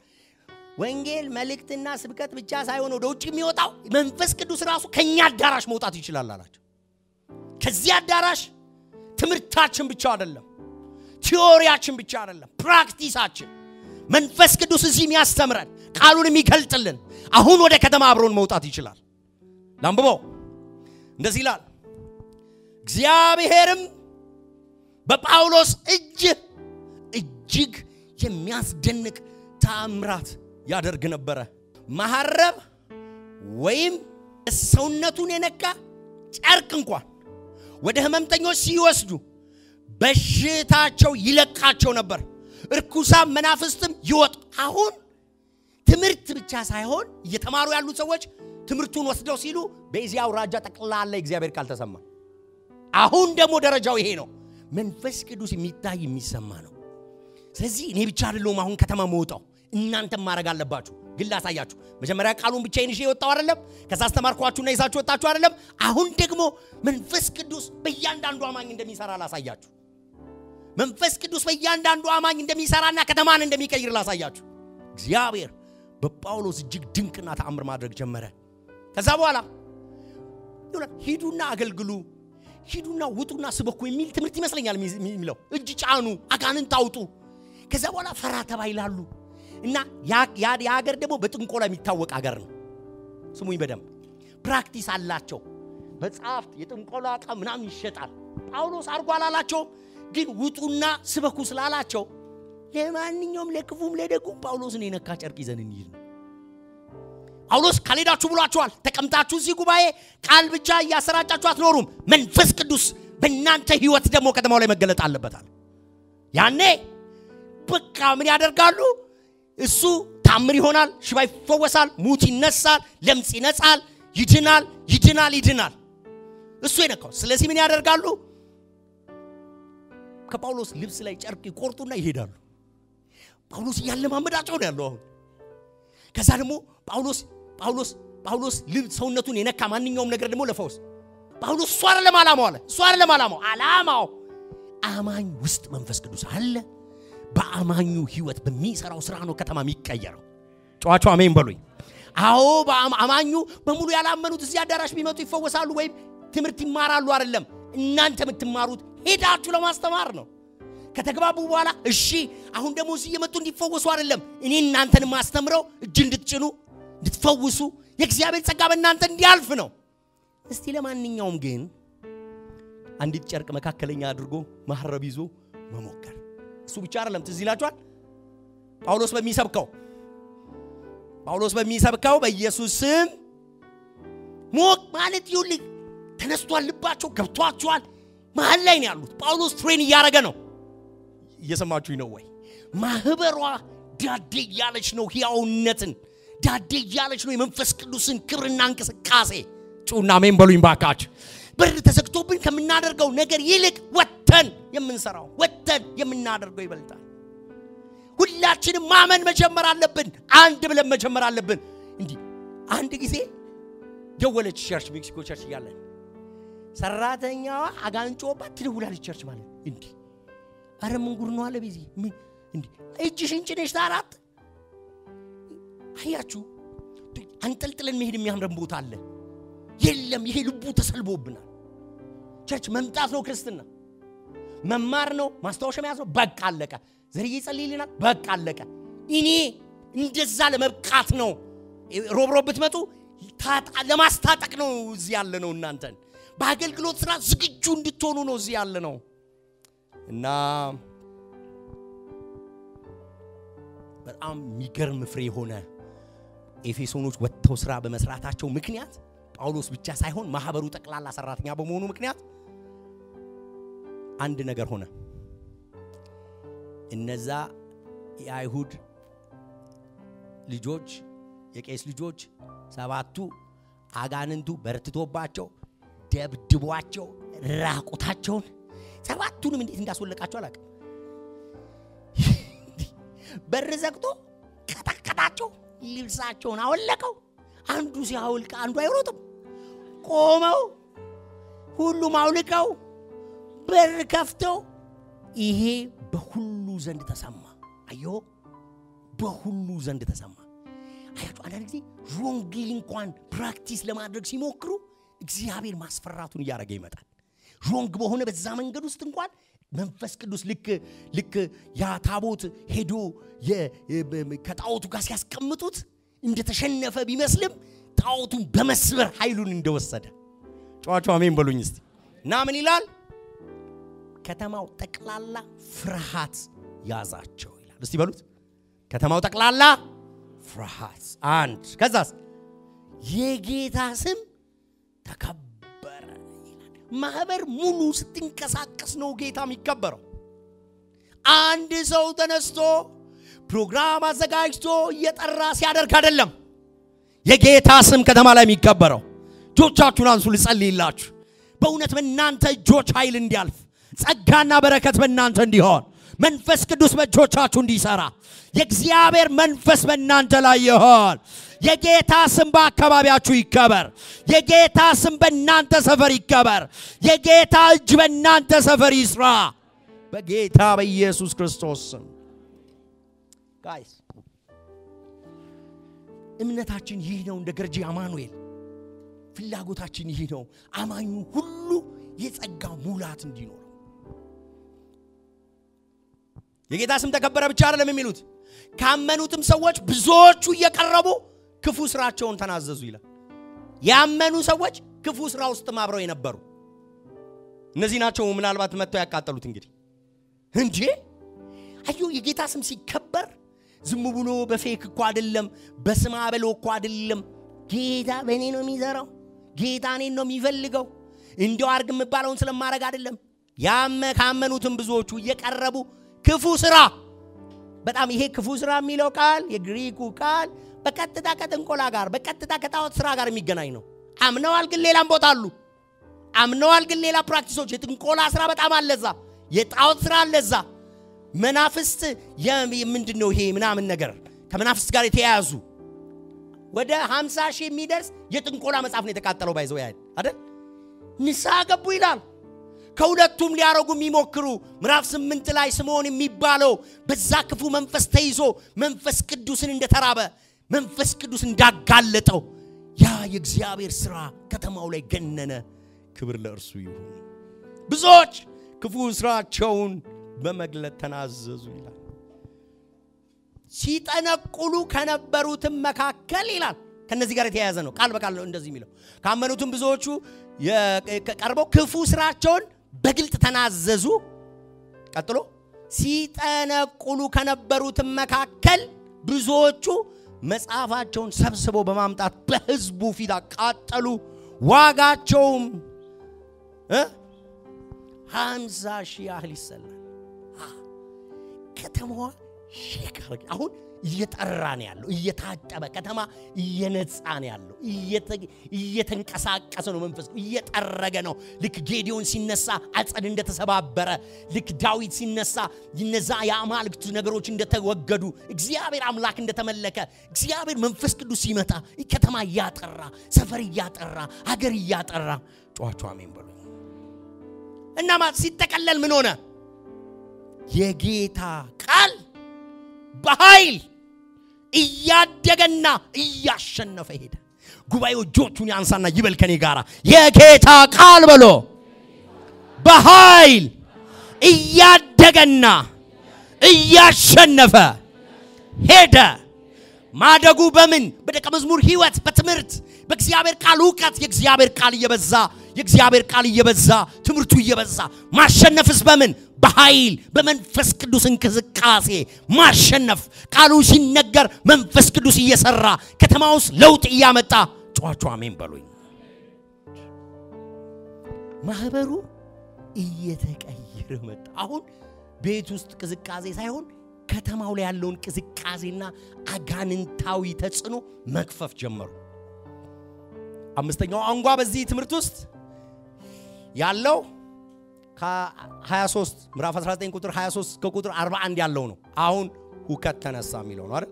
S1: ወንጌል መልእክትና ስብከት ብቻ ሳይሆን ወደ ውጭ የሚወጣው መንፈስ ቅዱስ ራሱ ከኛ አዳራሽ መውጣት ይችላል አላቸው። ከዚህ አዳራሽ ትምህርታችን ብቻ አይደለም፣ theory ያችን ብቻ አይደለም፣ practice ኣችን መንፈስ ቅዱስ እዚህ የሚያስተምረን ቃሉን የሚገልጥልን አሁን ወደ ከተማ አብሮን መውጣት ይችላል። ላንብበው። እንደዚህ ይላል፣ እግዚአብሔርም በጳውሎስ እጅ እጅግ የሚያስደንቅ ተአምራት ያደርግ ነበረ። መሐረብ ወይም ሰውነቱን የነካ ጨርቅ እንኳን ወደ ህመምተኞች ሲወስዱ በሽታቸው ይለቃቸው ነበር፣ እርኩሳን መናፍስትም ይወጡ። አሁን ትምህርት ብቻ ሳይሆን እየተማሩ ያሉት ሰዎች ትምህርቱን ወስደው ሲሉ በዚያ አውራጃ ጠቅላላ እግዚአብሔር ቃል ተሰማ። አሁን ደግሞ ደረጃው ይሄ ነው። መንፈስ ቅዱስ የሚታይ የሚሰማ ነው። ስለዚህ እኔ ብቻ አይደለሁም አሁን ከተማ መውጣው፣ እናንተም ማድረግ አለባችሁ። ግን ላሳያችሁ። መጀመሪያ ቃሉን ብቻዬን ይዤ የወጣው አይደለም። ከዛ አስተማርኳችሁና ይዛችሁ ወጣችሁ አይደለም። አሁን ደግሞ መንፈስ ቅዱስ በእያንዳንዱ አማኝ እንደሚሰራ ላሳያችሁ። መንፈስ ቅዱስ በእያንዳንዱ አማኝ እንደሚሰራና ከተማን እንደሚቀይር ላሳያችሁ። እግዚአብሔር በጳውሎስ እጅግ ድንቅና ተአምር ማድረግ ጀመረ። ከዛ በኋላ ሂዱና አገልግሉ፣ ሂዱና ውጡና ስበኩ የሚል ትምህርት ይመስለኛል የሚለው። እጅ ጫኑ፣ አጋንንት አውጡ። ከዛ በኋላ ፈራ ተባ ይላሉ። እና ያ ሀገር ደግሞ በጥንቆላ የሚታወቅ ሀገር ነው። ስሙኝ በደንብ practice አላቸው። መጽሐፍት የጥንቆላ ዕቃ ምናምን ይሸጣል። ጳውሎስ አርጎ አላላቸውም፣ ግን ውጡና ስበኩ ስላላቸው ለማንኛውም ለክፉም ለደጉም ጳውሎስን የነካ ጨርቅ ይዘን እንሂድ ነው። ጳውሎስ ካልሄዳችሁ ብሏቸዋል። ተቀምጣችሁ እዚህ ጉባኤ ቃል ብቻ እያሰራጫችሁ አትኖሩም። መንፈስ ቅዱስ በእናንተ ህይወት ደግሞ ከተማው ላይ መገለጥ አለበታል። ያኔ በቃ ምን ያደርጋሉ? እሱ ታምር ይሆናል፣ ሽባ ይፈወሳል፣ ሙት ይነሳል፣ ለምጽ ይነጻል፣ ይድናል፣ ይድናል፣ ይድናል። እሱ የነካው። ስለዚህ ምን ያደርጋሉ? ከጳውሎስ ልብስ ላይ ጨርቅ ይቆርጡና ይሄዳሉ። ጳውሎስ እያለማመዳቸው ነው ያለው አሁን። ከዛ ደግሞ ጳውሎስ ጳውሎስ ጳውሎስ ልብስ ሰውነቱን የነካ ማንኛውም ነገር ደግሞ ለፈውስ ጳውሎስ እሱ አይደለም ዓላማው አለ። እሱ አይደለም ዓላማው። ዓላማው አማኝ ውስጥ መንፈስ ቅዱስ አለ። በአማኙ ህይወት በሚሰራው ስራ ነው ከተማ የሚቀየረው። ጨዋቸው አሜን በሉኝ። አዎ በአማኙ በሙሉ ያላመኑት እዚህ አዳራሽ ቢመጡ ይፈወሳሉ ወይም ትምህርት ይማራሉ አይደለም። እናንተ የምትማሩት ሄዳችሁ ለማስተማር ነው። ከተግባቡ በኋላ እሺ አሁን ደግሞ እዚህ እየመጡ እንዲፈወሱ አይደለም። እኔ እናንተን ማስተምረው እጅ እንድትጭኑ እንድትፈውሱ የእግዚአብሔር ጸጋ በእናንተ እንዲያልፍ ነው። እስቲ ለማንኛውም ግን አንዲት ጨርቅ መካከለኛ አድርጎ መሐረብ ይዞ መሞከር። እሱ ብቻ አይደለም፣ ትዝ ይላችኋል ጳውሎስ በሚሰብከው በኢየሱስ ስም ሞቅ ማለት ይውልኝ ተነስቷል፣ ልባቸው ገብቷቸዋል። መሃል ላይ ነው ያሉት። ጳውሎስ train እያደረገ ነው። እየሰማችሁኝ ነው ወይ? ማህበሯ ዳዴ እያለች ነው ሕያውነትን፣ ዳዴ እያለች ነው የመንፈስ ቅዱስን ክብርና እንቅስቃሴ። ጩና አሜን በሉኝ ባካችሁ። በር ተዘግቶብን ከምናደርገው ነገር ይልቅ ወጥተን የምንሰራው ወጥተን የምናደርገው ይበልጣል። ሁላችንም ማመን መጀመር አለብን። አንድ ብለን መጀመር አለብን። እንዲህ አንድ ጊዜ ደወለች church፣ ሜክሲኮ church እያለን ሰራተኛዋ አጋንጮባት ትደውላለች church ማለት እንዲህ አረ ምን ጉድ ነው አለ ቤዚ። ምን እንዲህ እጅሽን ጭነሽ ታራት አያችሁ፣ አንጠልጥለን መሄድ የሚያምረን ቦታ አለ። የለም ይሄ ልቡ ተሰልቦብናል። church መምጣት ነው ክርስትና፣ መማር ነው፣ ማስታወሻ መያዝ ነው። በቃ አለቀ። ዘርዬ ይጸልይልናል፣ በቃ አለቀ። እኔ እንደዛ ለመብቃት ነው። ሮብሮብ ብትመጡ ለማስታጠቅ ነው እዚህ ያለ ነው። እናንተን በአገልግሎት ስራ ዝግጁ እንድትሆኑ ነው እዚህ ያለ ነው። እና በጣም የሚገርም ፍሬ የሆነ ኤፌሶኖች ወጥተው ስራ በመስራታቸው ምክንያት ጳውሎስ ብቻ ሳይሆን ማህበሩ ጠቅላላ ሰራተኛ በመሆኑ ምክንያት አንድ ነገር ሆነ። እነዛ የአይሁድ ልጆች የቄስ ልጆች ሰባቱ አጋንንቱ በርትቶባቸው ደብድቧቸው ራቁታቸውን ሰባቱንም እንዴት እንዳስወለቃቸው አላውቅም። በር ዘግቶ ቀጠቀጣቸው፣ ልብሳቸውን አወለቀው። አንዱ ሲያወልቅ አንዱ አይሮጥም። ቆመው ሁሉም አውልቀው በር ከፍተው ይሄ በሁሉ ዘንድ ተሰማ። አዮ በሁሉ ዘንድ ተሰማ። አያችሁ አንዳንድ ጊዜ wrongly እንኳን practice ለማድረግ ሲሞክሩ እግዚአብሔር ማስፈራቱን እያደረገ ይመጣል። wrong በሆነ በዛ መንገድ ውስጥ እንኳን መንፈስ ቅዱስ ልክ ልክ ያ ታቦት ሄዶ ከጣዖቱ ጋር ሲያስቀምጡት እንደተሸነፈ ቢመስልም ጣዖቱን በመስበር ኃይሉን እንደወሰደ ጨዋቸው አሜን በሉኝ እስቲ። እና ምን ይላል? ከተማው ጠቅላላ ፍርሃት ያዛቸው ይላል። እስቲ በሉት ከተማው ጠቅላላ ፍርሃት። አንድ ከዛስ የጌታ ስም ተከበረ ይላል። ማህበር ሙሉ ስትንቀሳቀስ ነው ጌታ የሚከበረው። አንድ ሰው ተነስቶ ፕሮግራም አዘጋጅቶ እየጠራ ሲያደርግ አይደለም የጌታ ስም ከተማ ላይ የሚከበረው። እጆቻችሁን አንሱ ልጸልይላችሁ። በእውነት በእናንተ እጆች ኃይል እንዲያልፍ፣ ጸጋና በረከት በእናንተ እንዲሆን፣ መንፈስ ቅዱስ በእጆቻችሁ እንዲሰራ፣ የእግዚአብሔር መንፈስ በእናንተ ላይ ይሆን። የጌታ ስም በአካባቢያችሁ ይከበር። የጌታ ስም በእናንተ ሰፈር ይከበር። የጌታ እጅ በእናንተ ሰፈር ይስራ በጌታ በኢየሱስ ክርስቶስ ስም። guys እምነታችን ይህ ነው። እንደ ገርጂ አማኑኤል ፍላጎታችን ይህ ነው። አማኙ ሁሉ የጸጋ ሙላት እንዲኖረው። የጌታ ስም ተከበረ ብቻ አይደለም የሚሉት፣ ካመኑትም ሰዎች ብዙዎቹ እየቀረቡ ክፉ ስራቸውን ተናዘዙ ይላል። ያመኑ ሰዎች ክፉ ስራ ውስጥም አብረው የነበሩ እነዚህ ናቸው። ምናልባት መጥተው ያቃጠሉት እንግዲህ እንጂ አዩ የጌታ ስም ሲከበር ዝም ብሎ በፌክ እኮ አይደለም፣ በስማ በሎ እኮ አይደለም። ጌታ በእኔ ነው የሚዘራው፣ ጌታ እኔን ነው የሚፈልገው፣ እንዲያው አርግ የምባለውን ስለማረግ አይደለም። ካመኑትም ብዙዎቹ እየቀረቡ ክፉ ስራ፣ በጣም ይሄ ክፉ ስራ የሚለው ቃል የግሪኩ ቃል በቀጥታ ከጥንቆላ ጋር በቀጥታ ከጣዖት ስራ ጋር የሚገናኝ ነው። አምነዋል ግን ሌላም ቦታ አሉ። አምነዋል ግን ሌላ practice ኦች፣ የጥንቆላ ስራ በጣም አለዛ፣ የጣዖት ስራ አለዛ። መናፍስት ምንድነው ይሄ ምናምን ነገር ከመናፍስት ጋር የተያያዙ ወደ 50 ሺህ የሚደርስ የጥንቆላ መጽሐፍ ነው የተቃጠለው። ባይዘው ያህል አይደል ንስሐ ገቡ ይላል። ከሁለቱም ሊያረጉ የሚሞክሩ ምዕራፍ 8 ላይ ስምዖን የሚባለው በዛ ክፉ መንፈስ ተይዞ መንፈስ ቅዱስን እንደተራበ መንፈስ ቅዱስ እንዳጋለጠው ያ የእግዚአብሔር ስራ ከተማው ላይ ገነነ። ክብር ለእርሱ ይሁን። ብዙዎች ክፉ ስራቸውን በመግለጥ ተናዘዙ ይላል። ሲጠነቁሉ ከነበሩትም መካከል ይላል፣ ከነዚህ ጋር የተያያዘ ነው፣ ቃል በቃል ነው እንደዚህ የሚለው። ካመኑትም ብዙዎቹ ቀርበው ክፉ ስራቸውን በግልጥ ተናዘዙ። ቀጥሎ ሲጠነቁሉ ከነበሩትም መካከል ብዙዎቹ መጽሐፋቸውን ሰብስበው በማምጣት በሕዝቡ ፊት አቃጠሉ። ዋጋቸውም 50 ሺህ ያህል ይሰላል። ከተማዋ ሼክ አረገ። አሁን እየጠራ ነው ያለው፣ እየታጠበ ከተማ እየነጻ ነው ያለው፣ እየተንቀሳቀሰ ነው፣ መንፈስ እየጠረገ ነው። ልክ ጌዲዮን ሲነሳ አጸድ እንደተሰባበረ፣ ልክ ዳዊት ሲነሳ እነዛ የአማልክት ነገሮች እንደተወገዱ፣ እግዚአብሔር አምላክ እንደተመለከ፣ እግዚአብሔር መንፈስ ቅዱስ ሲመጣ ከተማ እያጠራ፣ ሰፈር እያጠራ፣ ሀገር እያጠራ። ጯጯ አሜን በሉ። እናማ ሲጠቀለል ምን ሆነ? የጌታ ቃል በኃይል እያደገና እያሸነፈ ሄደ። ጉባኤው እጆቹን ያንሳና ይበል ከኔ ጋራ የጌታ ቃል በሎ በኃይል እያደገና እያሸነፈ ሄደ። ማደጉ በምን? በደቀ መዝሙር ሕይወት፣ በትምህርት፣ በእግዚአብሔር ቃል እውቀት። የእግዚአብሔር ቃል እየበዛ የእግዚአብሔር ቃል እየበዛ ትምህርቱ እየበዛ። ማሸነፍስ በምን? በኃይል በመንፈስ ቅዱስ እንቅስቃሴ ማሸነፍ። ቃሉ ሲነገር መንፈስ ቅዱስ እየሰራ ከተማ ውስጥ ለውጥ እያመጣ። ጯጯ አሜን በሉኝ። ማህበሩ እየተቀየረ መጣ። አሁን ቤት ውስጥ ቅዝቃዜ ሳይሆን ከተማው ላይ ያለውን ቅዝቃዜና አጋንንታዊ ተጽዕኖ መክፈፍ ጀመሩ። አምስተኛው አንጓ በዚህ ትምህርት ውስጥ ያለው ከ23 ምዕራፍ 19 ቁጥር 23 እስከ ቁጥር 41 ያለው ነው። አሁን ሁከት ተነሳ የሚለው ነው አይደል?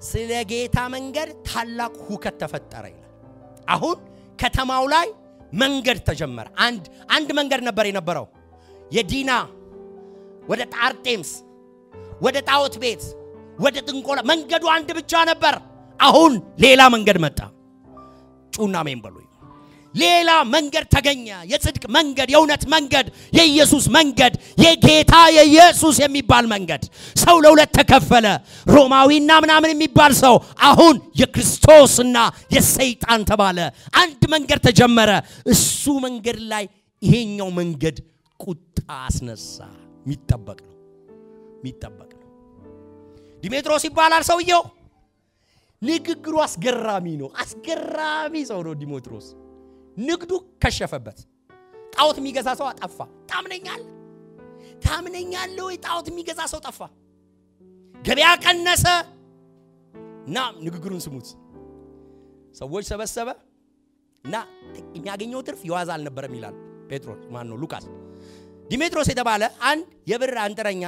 S1: ስለ ጌታ መንገድ ታላቅ ሁከት ተፈጠረ ይላል። አሁን ከተማው ላይ መንገድ ተጀመረ። አንድ መንገድ ነበር የነበረው፣ የዲና ወደ ጣርጤምስ፣ ወደ ጣዖት ቤት፣ ወደ ጥንቆላ መንገዱ አንድ ብቻ ነበር። አሁን ሌላ መንገድ መጣ። ጩና አሜን በሉ። ሌላ መንገድ ተገኘ። የጽድቅ መንገድ፣ የእውነት መንገድ፣ የኢየሱስ መንገድ፣ የጌታ የኢየሱስ የሚባል መንገድ። ሰው ለሁለት ተከፈለ። ሮማዊና ምናምን የሚባል ሰው አሁን የክርስቶስና የሰይጣን ተባለ። አንድ መንገድ ተጀመረ። እሱ መንገድ ላይ ይሄኛው መንገድ ቁጣ አስነሳ። የሚጠበቅ ነው፣ የሚጠበቅ ነው። ዲሜጥሮስ ይባላል ሰውየው። ንግግሩ አስገራሚ ነው። አስገራሚ ሰው ነው ዲሜጥሮስ። ንግዱ ከሸፈበት። ጣዖት የሚገዛ ሰው አጠፋ። ታምነኛለህ? ታምነኛለህ ወይ? ጣዖት የሚገዛ ሰው ጠፋ። ገበያ ቀነሰ። እና ንግግሩን ስሙት። ሰዎች ሰበሰበ እና የሚያገኘው ትርፍ የዋዛ አልነበረም ይላል ጴጥሮስ ማን ነው ሉቃስ። ዲሜጥሮስ የተባለ አንድ የብር አንጥረኛ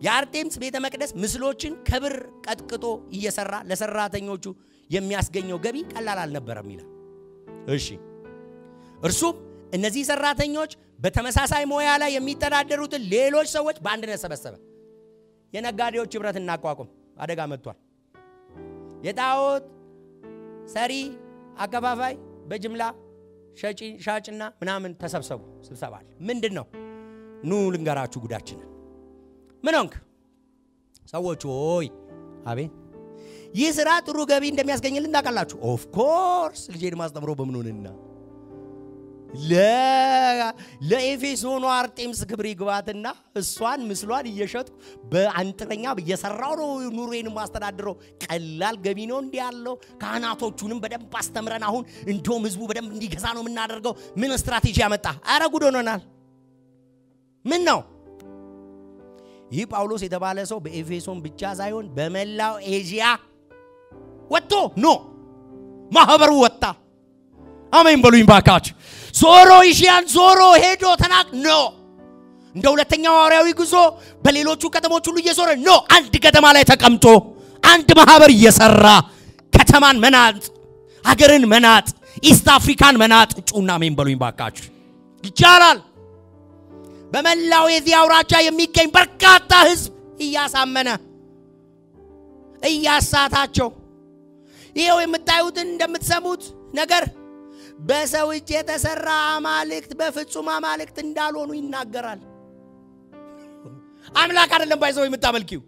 S1: የአርጤምስ ቤተ መቅደስ ምስሎችን ከብር ቀጥቅጦ እየሰራ ለሰራተኞቹ የሚያስገኘው ገቢ ቀላል አልነበረም ይላል። እሺ እርሱም እነዚህ ሰራተኞች በተመሳሳይ ሙያ ላይ የሚተዳደሩትን ሌሎች ሰዎች በአንድነት ሰበሰበ። የነጋዴዎች ህብረት እናቋቁም፣ አደጋ መጥቷል። የጣዖት ሰሪ አከፋፋይ በጅምላ ሻጭና ምናምን ተሰብሰቡ። ስብሰባ አለ። ምንድነው? ኑ ልንገራችሁ ጉዳችንን። ምን ሆንክ? ሰዎች ሆይ አቤት፣ ይህ ስራ ጥሩ ገቢ እንደሚያስገኝልን ታውቃላችሁ። Of course ልጄን ማስተምሮ በምን ሆነና ለኤፌሶኑ አርጤምስ ክብር ይግባትና እሷን ምስሏን እየሸጥኩ በአንጥረኛ እየሰራው ነው ኑሮዬን ማስተዳድረው። ቀላል ገቢ ነው እንዲህ ያለው። ካህናቶቹንም በደንብ አስተምረን አሁን እንደውም ህዝቡ በደንብ እንዲገዛ ነው የምናደርገው። ምን ስትራቴጂ ያመጣ? አረ ጉድ ሆነናል። ምን ነው ይህ ጳውሎስ የተባለ ሰው በኤፌሶን ብቻ ሳይሆን በመላው ኤዥያ ወጥቶ no ማህበሩ ወጣ። አሜን በሉኝ ባካችሁ። ዞሮ ኤዥያን ዞሮ ሄዶ ተናቅ no እንደ ሁለተኛው ሐዋርያዊ ጉዞ በሌሎቹ ከተሞች ሁሉ እየዞረ no አንድ ከተማ ላይ ተቀምጦ አንድ ማህበር እየሰራ ከተማን መናጥ፣ ሀገርን መናጥ፣ East Africa ን መናጥ። ጩና አሜን በሉኝ ባካችሁ። ይቻላል። በመላው የዚህ አውራጃ የሚገኝ በርካታ ህዝብ እያሳመነ እያሳታቸው ይሄው የምታዩትን እንደምትሰሙት ነገር በሰው እጅ የተሰራ አማልክት በፍጹም አማልክት እንዳልሆኑ ይናገራል። አምላክ አይደለም ባይዘው የምታመልኪው።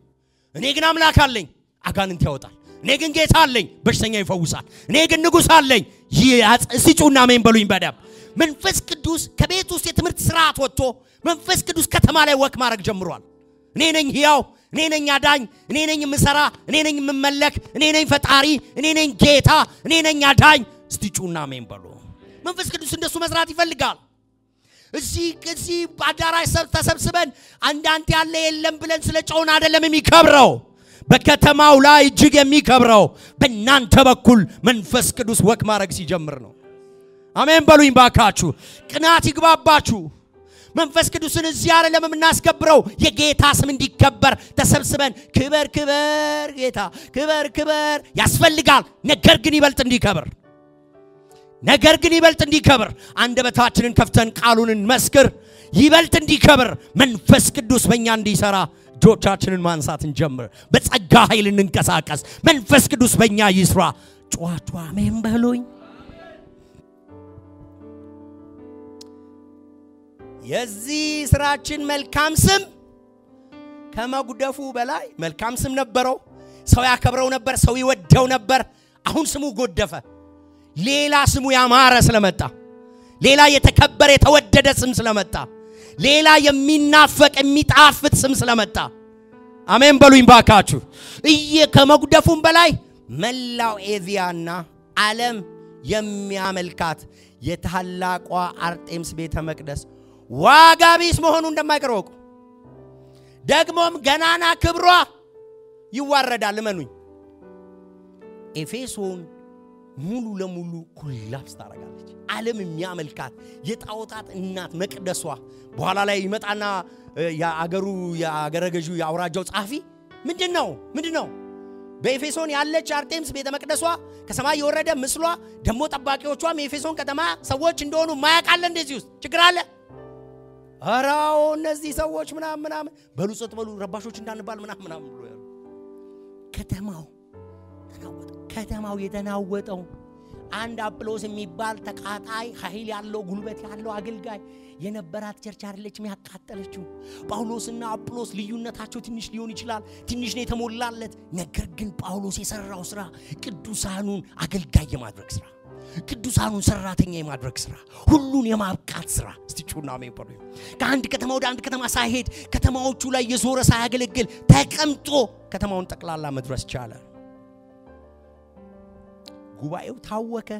S1: እኔ ግን አምላክ አለኝ፣ አጋንንት ያወጣል። እኔ ግን ጌታ አለኝ፣ በሽተኛ ይፈውሳል። እኔ ግን ንጉስ አለኝ። እስቲ ጩና አሜን በሉኝ በደም። መንፈስ ቅዱስ ከቤት ውስጥ የትምህርት ስርዓት ወጥቶ መንፈስ ቅዱስ ከተማ ላይ walk ማድረግ ጀምሯል። እኔ ነኝ ሕያው፣ እኔ ነኝ አዳኝ፣ እኔ ነኝ የምሰራ፣ እኔ ነኝ የምመለክ፣ እኔ ነኝ ፈጣሪ፣ እኔ ነኝ ጌታ፣ እኔ ነኝ አዳኝ። እስቲ ጩና አሜን በሉ። መንፈስ ቅዱስ እንደሱ መስራት ይፈልጋል። እዚህ አዳራሽ ተሰብስበን አንዳንድ ያለ የለም ብለን ስለ ጨውን አይደለም የሚከብረው። በከተማው ላይ እጅግ የሚከብረው በእናንተ በኩል መንፈስ ቅዱስ walk ማድረግ ሲጀምር ነው። አሜን በሉኝ ባካችሁ። ቅናት ይግባባችሁ። መንፈስ ቅዱስን እዚህ አይደለም የምናስከብረው፣ የጌታ ስም እንዲከበር ተሰብስበን ክበር ክበር ጌታ ክበር ክበር ያስፈልጋል። ነገር ግን ይበልጥ እንዲከብር ነገር ግን ይበልጥ እንዲከብር አንደበታችንን ከፍተን ቃሉን እንመስክር። ይበልጥ እንዲከብር መንፈስ ቅዱስ በእኛ እንዲሰራ እጆቻችንን ማንሳት እንጀምር። በጸጋ ኃይል እንንቀሳቀስ። መንፈስ ቅዱስ በእኛ ይስራ። ጩዋችሁ አሜን በሉኝ። የዚህ ስራችን መልካም ስም ከመጉደፉ በላይ መልካም ስም ነበረው። ሰው ያከብረው ነበር፣ ሰው ይወደው ነበር። አሁን ስሙ ጎደፈ። ሌላ ስሙ ያማረ ስለመጣ፣ ሌላ የተከበረ የተወደደ ስም ስለመጣ፣ ሌላ የሚናፈቅ የሚጣፍጥ ስም ስለመጣ አሜን በሉኝ ባካችሁ። ከመጉደፉም በላይ መላው ኤዥያና ዓለም የሚያመልካት የታላቋ አርጤምስ ቤተ መቅደስ ዋጋ ቢስ መሆኑ እንደማይቀር ወቁ። ደግሞም ገናና ክብሯ ይዋረዳል። እመኑኝ። ኤፌሶን ሙሉ ለሙሉ collapse ታደርጋለች። ዓለም የሚያመልካት የጣዖታት እናት መቅደሷ በኋላ ላይ ይመጣና የአገሩ የአገረ ገዢው የአውራጃው ጸሐፊ ምንድነው በኤፌሶን ያለች አርጤምስ ቤተ መቅደሷ ከሰማይ የወረደ ምስሏ ደግሞ ጠባቂዎቿም የኤፌሶን ከተማ ሰዎች እንደሆኑ ማያውቃለ እንደዚህ ውስጥ ችግር አለ። አራው እነዚህ ሰዎች ምናምን ምናምን በሉ ጸጥ በሉ ረባሾች እንዳንባል ምናምን ምናምን ብሎ ያሉ ከተማው ተናወጠ። ከተማው የተናወጠው አንድ አጵሎስ የሚባል ተቃጣይ ኃይል ያለው ጉልበት ያለው አገልጋይ የነበራት church አይደለችም ያቃጠለችው። ጳውሎስና አጵሎስ ልዩነታቸው ትንሽ ሊሆን ይችላል፣ ትንሽ ነው የተሞላለት። ነገር ግን ጳውሎስ የሰራው ስራ ቅዱሳኑን አገልጋይ የማድረግ ስራ፣ ቅዱሳኑን ሰራተኛ የማድረግ ስራ፣ ሁሉን የማብቃት ስራ። እስቲ ጩና አሜን በሉ። ከአንድ ከተማ ወደ አንድ ከተማ ሳይሄድ ከተማዎቹ ላይ የዞረ ሳያገለግል ተቀምጦ ከተማውን ጠቅላላ መድረስ ቻለ። ጉባኤው ታወከ።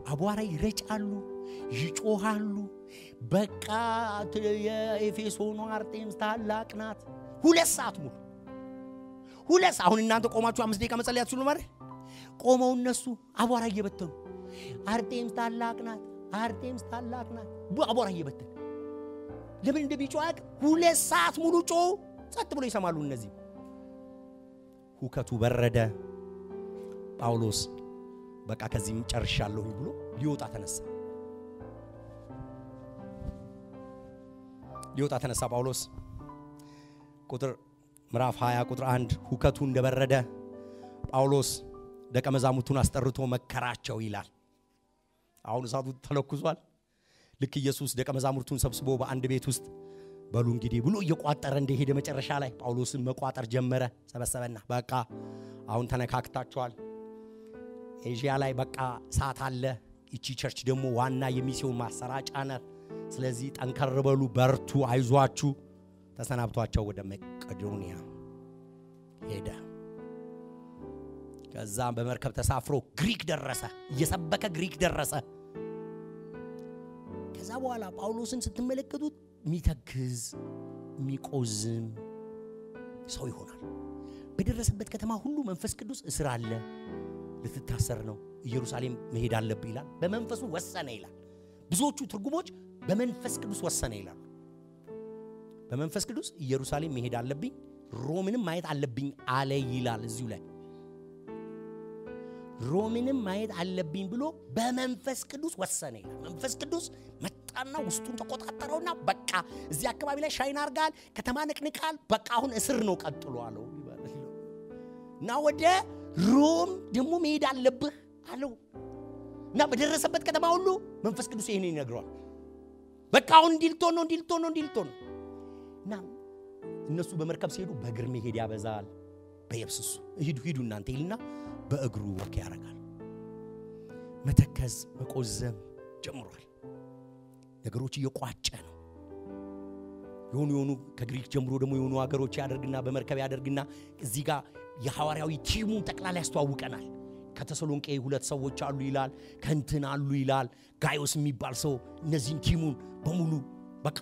S1: አቧራ ይረጫሉ፣ ይጮሃሉ። በቃ የኤፌሶኑ አርጤምስ ታላቅ ናት። 2 ሰዓት ሙሉ 2 ሰዓት። አሁን እናንተ ቆማችሁ 5 ደቂቃ መጸለይ አትችሉም አይደል? ቆመው እነሱ አቧራ እየበተኑ አርጤምስ ታላቅ ናት፣ አርጤምስ ታላቅ ናት፣ አቧራ እየበተኑ ለምን እንደሚጮህ አያውቅም። 2 ሰዓት ሙሉ ጮሁ። ጸጥ ብሎ ይሰማሉ እነዚህ። ሁከቱ በረደ። ጳውሎስ በቃ ከዚህም ጨርሻለሁኝ ብሎ ሊወጣ ተነሳ። ሊወጣ ተነሳ ጳውሎስ። ቁጥር ምዕራፍ 20 ቁጥር 1 ሁከቱ እንደበረደ ጳውሎስ ደቀ መዛሙርቱን አስጠርቶ መከራቸው ይላል። አሁን እሳቱ ተለኩሷል። ልክ ኢየሱስ ደቀ መዛሙርቱን ሰብስቦ በአንድ ቤት ውስጥ በሉ እንግዲህ ብሎ እየቋጠረ እንደሄደ መጨረሻ ላይ ጳውሎስን መቋጠር ጀመረ። ሰበሰበና በቃ አሁን ተነካክታችኋል። ኤዥያ ላይ በቃ እሳት አለ። እቺ church ደግሞ ዋና የሚስዮን ማሰራጫ ናት። ስለዚህ ጠንከር በሉ፣ በርቱ፣ አይዟችሁ። ተሰናብቷቸው ወደ መቄዶንያ ሄደ። ከዛ በመርከብ ተሳፍሮ ግሪክ ደረሰ። እየሰበከ ግሪክ ደረሰ። ከዛ በኋላ ጳውሎስን ስትመለከቱት የሚተክዝ የሚቆዝም ሰው ይሆናል። በደረሰበት ከተማ ሁሉ መንፈስ ቅዱስ እስር አለ፣ ልትታሰር ነው፣ ኢየሩሳሌም መሄድ አለብህ ይላል። በመንፈሱ ወሰነ ይላል። ብዙዎቹ ትርጉሞች በመንፈስ ቅዱስ ወሰነ ይላሉ። በመንፈስ ቅዱስ ኢየሩሳሌም መሄድ አለብኝ፣ ሮምንም ማየት አለብኝ አለ ይላል። እዚሁ ላይ ሮምንም ማየት አለብኝ ብሎ በመንፈስ ቅዱስ ወሰነ ይላል። መንፈስ ቅዱስ መጣና ውስጡን ተቆጣጠረውና በቃ እዚህ አካባቢ ላይ ሻይን አርጋል፣ ከተማ ነቅንቃል፣ በቃ አሁን እስር ነው ቀጥሎ አለው እና ወደ ሮም ደግሞ መሄድ አለብህ አለው። እና በደረሰበት ከተማ ሁሉ መንፈስ ቅዱስ ይሄንን ይነግረዋል። በቃ አሁን እንዲልቶ ነው እንዲልቶ ነው እንዲልቶ ነው። እና እነሱ በመርከብ ሲሄዱ በእግር መሄድ ያበዛል። በየብስ እሱ ሂዱ ሂዱ እናንተ ይልና በእግሩ walk ያደርጋል። መተከዝ መቆዘም ጀምሯል። ነገሮች እየቋጨ ነው። የሆኑ ከግሪክ ጀምሮ ደግሞ የሆኑ ሀገሮች ያደርግና በመርከብ ያደርግና እዚህ ጋር የሐዋርያዊ team ኡን ጠቅላላ ያስተዋውቀናል። ከተሰሎንቄ 2 ሰዎች አሉ ይላል፣ ከእንትን አሉ ይላል፣ ጋዮስ የሚባል ሰው። እነዚህን team ኡን በሙሉ በቃ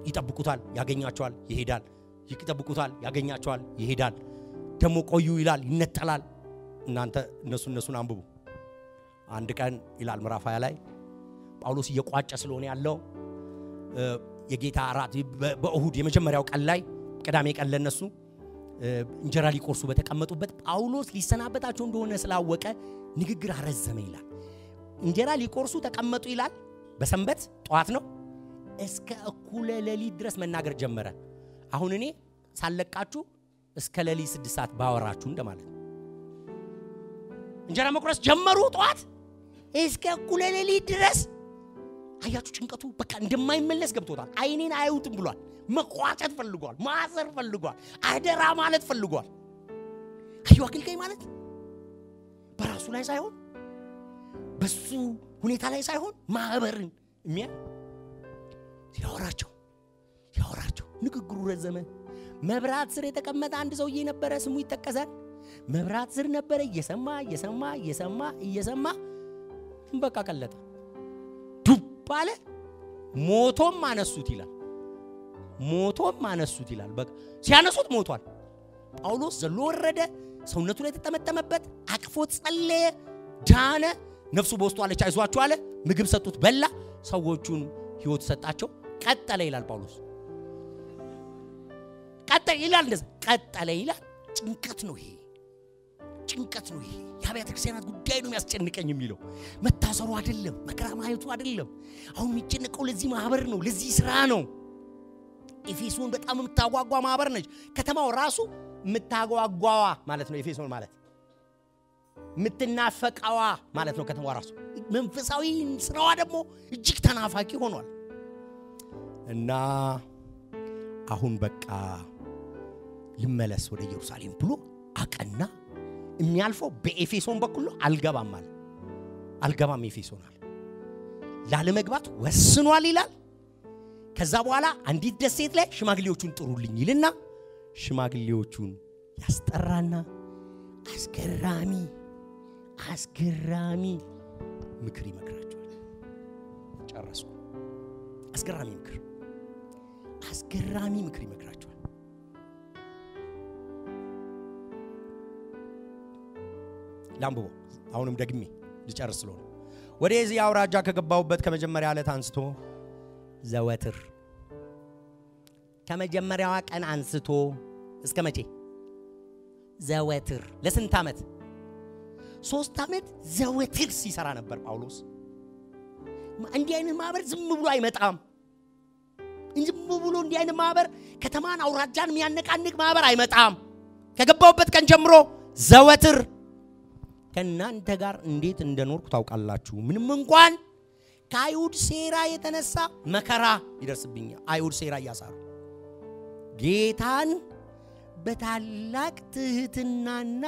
S1: ይጠብቁታል፣ ያገኛቸዋል፣ ይሄዳል። ይጠብቁታል፣ ያገኛቸዋል፣ ይሄዳል። ደግሞ ቆዩ ይላል፣ ይነጠላል። እናንተ እነሱን አንብቡ። አንድ ቀን ይላል ምዕራፍ 20 ላይ ጳውሎስ እየቋጨ ስለሆነ ያለው የጌታ እራት በእሁድ የመጀመሪያው ቀን ላይ ቅዳሜ ቀን ለነሱ እንጀራ ሊቆርሱ በተቀመጡበት ጳውሎስ ሊሰናበታቸው እንደሆነ ስላወቀ ንግግር አረዘመ ይላል። እንጀራ ሊቆርሱ ተቀመጡ ይላል። በሰንበት ጠዋት ነው። እስከ እኩለ ሌሊት ድረስ መናገር ጀመረ። አሁን እኔ ሳለቃችሁ እስከ ሌሊት 6 ሰዓት ባወራችሁ እንደማለት ነው። እንጀራ መቁረስ ጀመሩ ጠዋት እስከ እኩለ ሌሊት ድረስ። አያችሁ ጭንቀቱ በቃ እንደማይመለስ ገብቶታል። አይኔን አያዩትም ብሏል። መቋጨት ፈልጓል። ማሰር ፈልጓል። አደራ ማለት ፈልጓል። አዩ አገልጋይ ማለት በራሱ ላይ ሳይሆን በሱ ሁኔታ ላይ ሳይሆን ማህበርን የሚያ ሲያወራቸው ንግግሩ ረዘመ። መብራት ስር የተቀመጠ አንድ ሰውዬ ነበረ፣ ስሙ ይጠቀሳል። መብራት ስር ነበረ፣ እየሰማ እየሰማ እየሰማ እየሰማ በቃ ቀለጠ። ዱብ አለ። ሞቶም አነሱት ይላል። ሞቶም አነሱት ይላል። በቃ ሲያነሱት ሞቷል። ጳውሎስ ዘሎ ወረደ፣ ሰውነቱ ላይ ተጠመጠመበት፣ አቅፎ ጸለየ፣ ዳነ። ነፍሱ በውስጡ አለች፣ አይዟችሁ አለ። ምግብ ሰጡት፣ በላ። ሰዎቹን ህይወት ሰጣቸው። ቀጠለ ይላል ጳውሎስ። ቀጠለ ይላል፣ እንደዛ ቀጠለ ይላል። ጭንቀት ነው ይሄ፣ ጭንቀት ነው ይሄ። የአብያተ ክርስቲያናት ጉዳይ ነው የሚያስጨንቀኝ የሚለው መታሰሩ አይደለም፣ መከራ ማየቱ አይደለም። አሁን የሚጨነቀው ለዚህ ማህበር ነው፣ ለዚህ ስራ ነው። ኤፌሶን በጣም የምታጓጓ ማህበር ነች። ከተማው ራሱ የምታጓጓዋ ማለት ነው። ኤፌሶን ማለት የምትናፈቀዋ ማለት ነው። ከተማዋ ራሱ መንፈሳዊ ስራዋ ደግሞ እጅግ ተናፋቂ ሆኗል። እና አሁን በቃ ልመለስ ወደ ኢየሩሳሌም ብሎ አቀና። የሚያልፈው በኤፌሶን በኩል ነው። አልገባም አለ። አልገባም ኤፌሶን አለ። ላለመግባት ወስኗል ይላል። ከዛ በኋላ አንዲት ደሴት ላይ ሽማግሌዎቹን ጥሩልኝ ይልና ሽማግሌዎቹን ያስጠራና አስገራሚ አስገራሚ ምክር ይመክራቸዋል። ጨረስኩ። አስገራሚ ምክር፣ አስገራሚ ምክር ይመክራቸዋል። ላንብቦ አሁንም ደግሜ ልጨርስ ስለሆነ። ወደዚህ አውራጃ ከገባሁበት ከመጀመሪያ ዕለት አንስቶ ዘወትር ከመጀመሪያዋ ቀን አንስቶ እስከ መቼ? ዘወትር። ለስንት ዓመት? 3 ዓመት ዘወትር ሲሰራ ነበር ጳውሎስ። እንዲህ አይነት ማህበር ዝም ብሎ አይመጣም። ዝም ብሎ እንዲህ አይነት ማህበር ከተማን አውራጃን የሚያነቃንቅ ማህበር አይመጣም። ከገባሁበት ቀን ጀምሮ ዘወትር ከእናንተ ጋር እንዴት እንደኖርኩ ታውቃላችሁ። ምንም እንኳን ከአይሁድ ሴራ የተነሳ መከራ ይደርስብኛል። አይሁድ ሴራ እያሳሩ ጌታን በታላቅ ትህትናና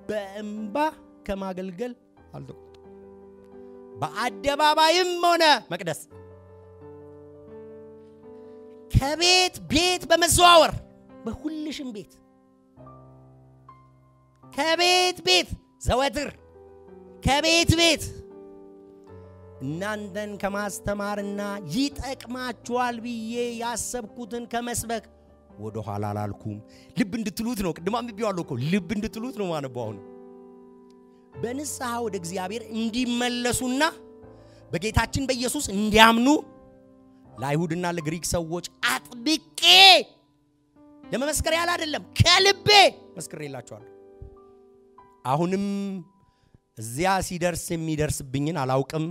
S1: በእንባ ከማገልገል አልተቆጠብኩም። በአደባባይም ሆነ መቅደስ ከቤት ቤት በመዘዋወር በሁልሽም ቤት ከቤት ቤት ዘወትር ከቤት ቤት እናንተን ከማስተማርና ይጠቅማችኋል ብዬ ያሰብኩትን ከመስበክ ወደ ኋላ አላልኩም። ልብ እንድትሉት ነው። ቅድም አንብቤዋለሁ እኮ ልብ እንድትሉት ነው ማነበው። አሁን በንስሐ ወደ እግዚአብሔር እንዲመለሱና በጌታችን በኢየሱስ እንዲያምኑ ለአይሁድና ለግሪክ ሰዎች አጥብቄ ለመመስከር ያህል አይደለም፣ ከልቤ መስክሬላቸዋለሁ። አሁንም እዚያ ሲደርስ የሚደርስብኝን አላውቅም።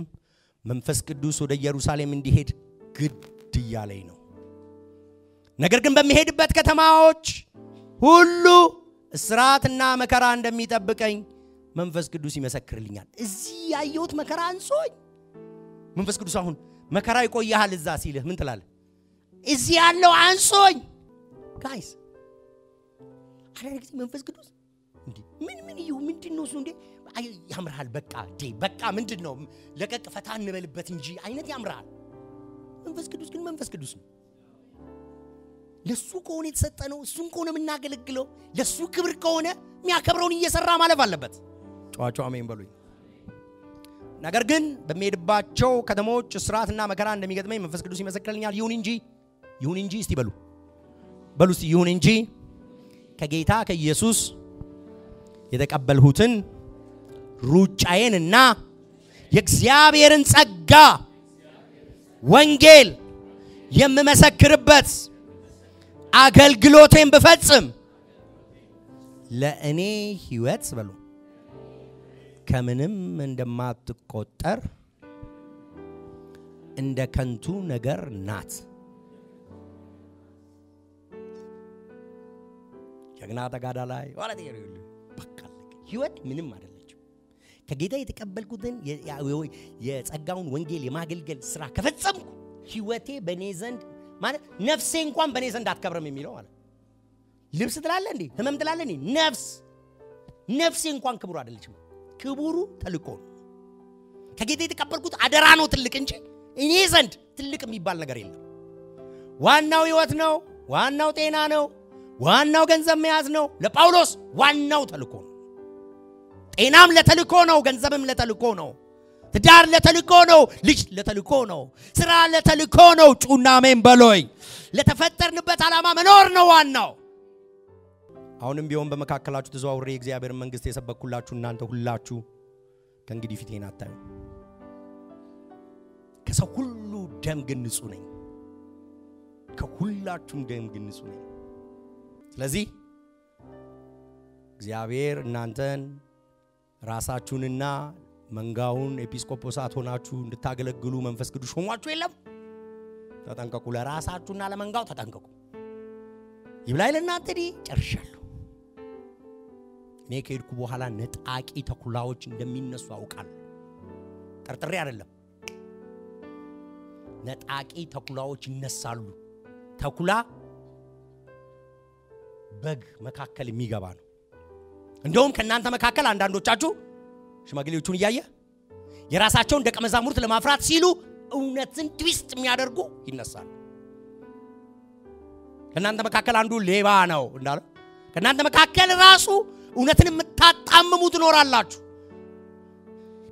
S1: መንፈስ ቅዱስ ወደ ኢየሩሳሌም እንዲሄድ ግድ እያለኝ ነው። ነገር ግን በሚሄድበት ከተማዎች ሁሉ እስራትና መከራ እንደሚጠብቀኝ መንፈስ ቅዱስ ይመሰክርልኛል። እዚህ ያየሁት መከራ አንሶኝ መንፈስ ቅዱስ አሁን መከራ ይቆያል እዛ ሲልህ ምን ትላለህ? እዚህ ያለው አንሶኝ። Guys አንዳንድ ጊዜ መንፈስ ቅዱስ እንዴ ምን ምን ይሁ ምንድነው እሱ እንዴ ያምርሃል፣ በቃ ዴ በቃ ምንድነው ለቀቅ ፈታ እንበልበት እንጂ አይነት ያምርሃል። መንፈስ ቅዱስ ግን መንፈስ ቅዱስ ነው። ለሱ ከሆነ የተሰጠ ነው። እሱን ከሆነ የምናገለግለው ለሱ ክብር ከሆነ የሚያከብረውን እየሰራ ማለፍ አለበት። ጨዋቸው አሜን በሉኝ። ነገር ግን በሚሄድባቸው ከተሞች እስራትና መከራ እንደሚገጥመኝ መንፈስ ቅዱስ ይመሰክርልኛል። ይሁን እንጂ እስቲ በሉ በሉ እስቲ ይሁን እንጂ ከጌታ ከኢየሱስ የተቀበልሁትን ሩጫዬንና የእግዚአብሔርን ጸጋ ወንጌል የምመሰክርበት አገልግሎቴን ብፈጽም ለእኔ ሕይወት በሉ ከምንም እንደማትቆጠር እንደ ከንቱ ነገር ናት። ጀግና ተጋዳላይ ማለት በቃ ሕይወት ምንም አይደለችም። ከጌታ የተቀበልኩትን የጸጋውን ወንጌል የማገልገል ስራ ከፈጸምኩ ሕይወቴ በኔ ዘንድ ማለት ነፍሴ እንኳን በኔ ዘንድ አትከብርም የሚለው ማለት ልብስ ትላለህ እንዴ? ህመም ትላለህ እንዴ? ነፍሴ እንኳን ክቡር አይደለችም። ክቡሩ ተልኮ ነው። ከጌታ የተቀበልኩት አደራ ነው ትልቅ እንጂ እኔ ዘንድ ትልቅ የሚባል ነገር የለም። ዋናው ሕይወት ነው። ዋናው ጤና ነው። ዋናው ገንዘብ መያዝ ነው። ለጳውሎስ ዋናው ተልኮ ነው። ጤናም ለተልኮ ነው። ገንዘብም ለተልኮ ነው። ትዳር ለተልኮ ነው። ልጅ ለተልኮ ነው። ስራ ለተልኮ ነው። ጩና አሜን በሎይ። ለተፈጠርንበት ዓላማ መኖር ነው ዋናው። አሁንም ቢሆን በመካከላችሁ ተዘዋውሬ የእግዚአብሔርን መንግስት የሰበኩላችሁ እናንተ ሁላችሁ ከእንግዲህ ፊቴን አታዩ። ከሰው ሁሉ ደም ግን ንጹህ ነኝ። ከሁላችሁም ደም ግን ንጹህ ነኝ። ስለዚህ እግዚአብሔር እናንተን ራሳችሁንና መንጋውን ኤጲስቆጶሳት ሆናችሁ እንድታገለግሉ መንፈስ ቅዱስ ሾሟችሁ የለም? ተጠንቀቁ። ለራሳችሁና ለመንጋው ተጠንቀቁ። ይብላኝ ለእናንተ ዲ ጨርሻለሁ። እኔ ከሄድኩ በኋላ ነጣቂ ተኩላዎች እንደሚነሱ አውቃለሁ። ጠርጥሬ አይደለም። ነጣቂ ተኩላዎች ይነሳሉ። ተኩላ በግ መካከል የሚገባ ነው። እንደውም ከእናንተ መካከል አንዳንዶቻችሁ ሽማግሌዎቹን እያየ የራሳቸውን ደቀ መዛሙርት ለማፍራት ሲሉ እውነትን ትዊስት የሚያደርጉ ይነሳሉ። ከእናንተ መካከል አንዱ ሌባ ነው እንዳለ ከእናንተ መካከል ራሱ እውነትን የምታጣምሙ ትኖራላችሁ።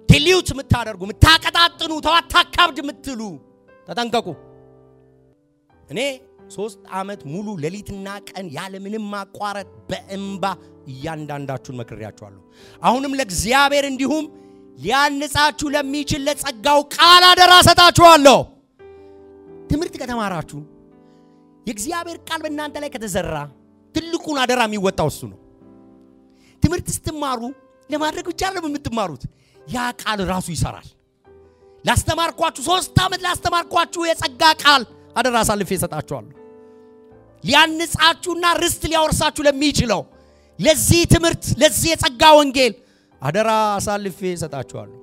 S1: ዲሊዩት የምታደርጉ የምታቀጣጥኑ፣ ተው አታካብድ የምትሉ ተጠንቀቁ። እኔ 3 ዓመት ሙሉ ሌሊትና ቀን ያለ ምንም ማቋረጥ በእንባ እያንዳንዳችሁን መክሬያችኋለሁ። አሁንም ለእግዚአብሔር እንዲሁም ሊያንጻችሁ ለሚችል ለጸጋው ቃል አደራ ሰጣችኋለሁ። ትምህርት ከተማራችሁ የእግዚአብሔር ቃል በእናንተ ላይ ከተዘራ ትልቁን አደራ የሚወጣው እሱ ነው። ትምህርት ስትማሩ ለማድረግ ብቻ አይደለም የምትማሩት፣ ያ ቃል ራሱ ይሰራል። ላስተማርኳችሁ 3 ዓመት ላስተማርኳችሁ የጸጋ ቃል አደራ አሳልፌ እሰጣችኋለሁ። ሊያንጻችሁና ርስት ሊያወርሳችሁ ለሚችለው ለዚህ ትምህርት ለዚህ የጸጋ ወንጌል አደራ አሳልፌ እሰጣችኋለሁ።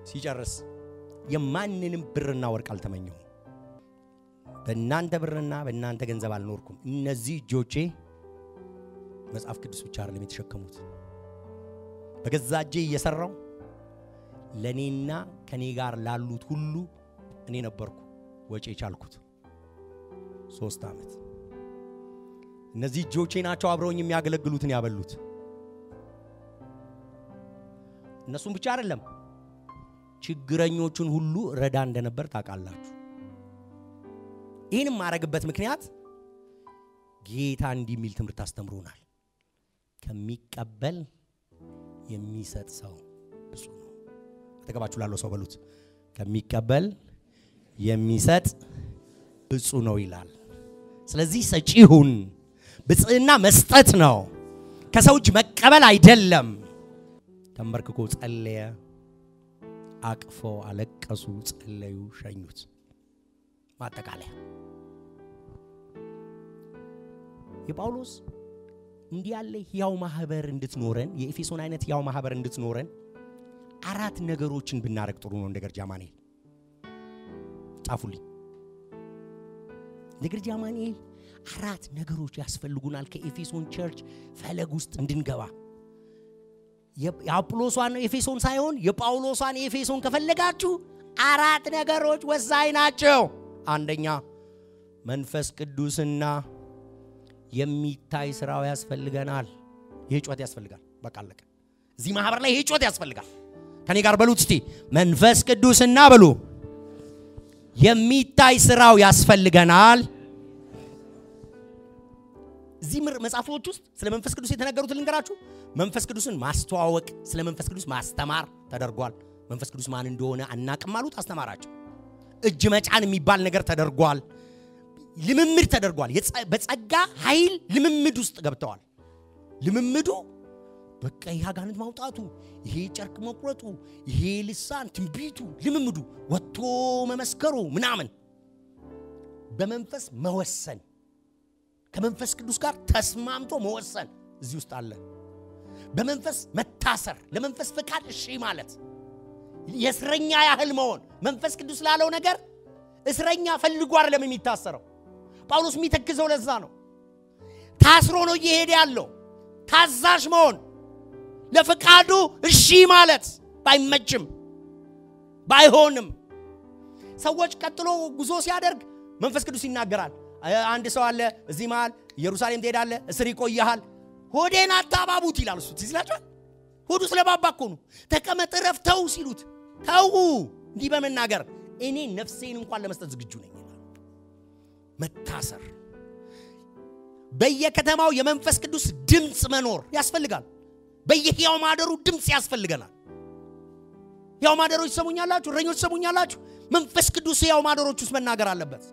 S1: ሲጨርስ የማንንም ብርና ወርቅ አልተመኘሁም። በእናንተ ብርና በእናንተ ገንዘብ አልኖርኩም። እነዚህ እጆቼ መጽሐፍ ቅዱስ ብቻ አይደለም የተሸከሙት፣ በገዛ እጄ እየሰራው ለኔና ከኔ ጋር ላሉት ሁሉ እኔ ነበርኩ ወጪ የቻልኩት 3 ዓመት። እነዚህ እጆቼ ናቸው አብረውኝ የሚያገለግሉትን ያበሉት። እነሱም ብቻ አይደለም፣ ችግረኞቹን ሁሉ ረዳ እንደነበር ታውቃላችሁ። ይህንም ማረግበት ምክንያት ጌታ እንዲህ የሚል ትምህርት አስተምሮናል። ከሚቀበል የሚሰጥ ሰው ብፁዕ ነው። አጠገባችሁ ላለው ሰው በሉት፣ ከሚቀበል የሚሰጥ ብፁዕ ነው ይላል። ስለዚህ ሰጪ ሁን። ብፅዕና መስጠት ነው፣ ከሰው እጅ መቀበል አይደለም። ተንበርክኮ ጸለየ። አቅፎ አለቀሱ፣ ጸለዩ፣ ሸኙት። ማጠቃለያ የጳውሎስ እንዲህ ያለ ሕያው ማህበር እንድትኖረን፣ የኤፌሶን አይነት ሕያው ማህበር እንድትኖረን 4 ነገሮችን ብናረግ ጥሩ ነው። እንደ ገርጂ አማኑኤል ጻፉልኝ። እንደ ገርጂ አማኑኤል 4 ነገሮች ያስፈልጉናል ከኤፌሶን church ፈለግ ውስጥ እንድንገባ። የአጵሎሷን ኤፌሶን ሳይሆን የጳውሎሷን ኤፌሶን ከፈለጋችሁ 4 ነገሮች ወሳኝ ናቸው። አንደኛ መንፈስ ቅዱስና የሚታይ ስራው ያስፈልገናል። ይሄ ጩኸት ያስፈልጋል። በቃ አለቀ። እዚህ ማህበር ላይ ይሄ ጩኸት ያስፈልጋል። ከኔ ጋር በሉት እስቲ፣ መንፈስ ቅዱስና በሉ የሚታይ ስራው ያስፈልገናል። እዚህ መጽሐፎች ውስጥ ስለ መንፈስ ቅዱስ የተነገሩት ልንገራችሁ። መንፈስ ቅዱስን ማስተዋወቅ፣ ስለ መንፈስ ቅዱስ ማስተማር ተደርጓል። መንፈስ ቅዱስ ማን እንደሆነ አናቅም አሉት፣ አስተማራቸው። እጅ መጫን የሚባል ነገር ተደርጓል። ልምምድ ተደርጓል። በጸጋ ኃይል ልምምድ ውስጥ ገብተዋል። ልምምዱ በቃ ይሄ አጋንንት ማውጣቱ፣ ይሄ ጨርቅ መቁረጡ፣ ይሄ ልሳን ትንቢቱ፣ ልምምዱ ወጥቶ መመስከሩ ምናምን፣ በመንፈስ መወሰን፣ ከመንፈስ ቅዱስ ጋር ተስማምቶ መወሰን እዚህ ውስጥ አለ። በመንፈስ መታሰር፣ ለመንፈስ ፍቃድ እሺ ማለት፣ የእስረኛ ያህል መሆን። መንፈስ ቅዱስ ላለው ነገር እስረኛ ፈልጎ አይደለም የሚታሰረው። ጳውሎስ የሚተክዘው ለዛ ነው። ታስሮ ነው እየሄደ ያለው። ታዛዥ መሆን፣ ለፍቃዱ እሺ ማለት፣ ባይመችም ባይሆንም። ሰዎች ቀጥሎ ጉዞ ሲያደርግ መንፈስ ቅዱስ ይናገራል። አንድ ሰው አለ እዚህ መሃል፣ ኢየሩሳሌም ትሄዳለህ፣ እስር ይቆይሃል፣ ሆዴን አታባቡት ይላል። እሱ ትዝ ይላችኋል። ሆዱ ስለባባ እኮ ነው። ተቀመጥ፣ እረፍ፣ ተው ሲሉት ተው እንዲህ በመናገር እኔ ነፍሴን እንኳን ለመስጠት ዝግጁ ነኝ ይላል። መታሰር፣ በየከተማው የመንፈስ ቅዱስ ድምፅ መኖር ያስፈልጋል። በየሕያው ማደሩ ድምፅ ያስፈልገናል። ሕያው ማደሮች ትሰሙኛላችሁ፣ እረኞች ትሰሙኛላችሁ። መንፈስ ቅዱስ ሕያው ማደሮች ውስጥ መናገር አለበት።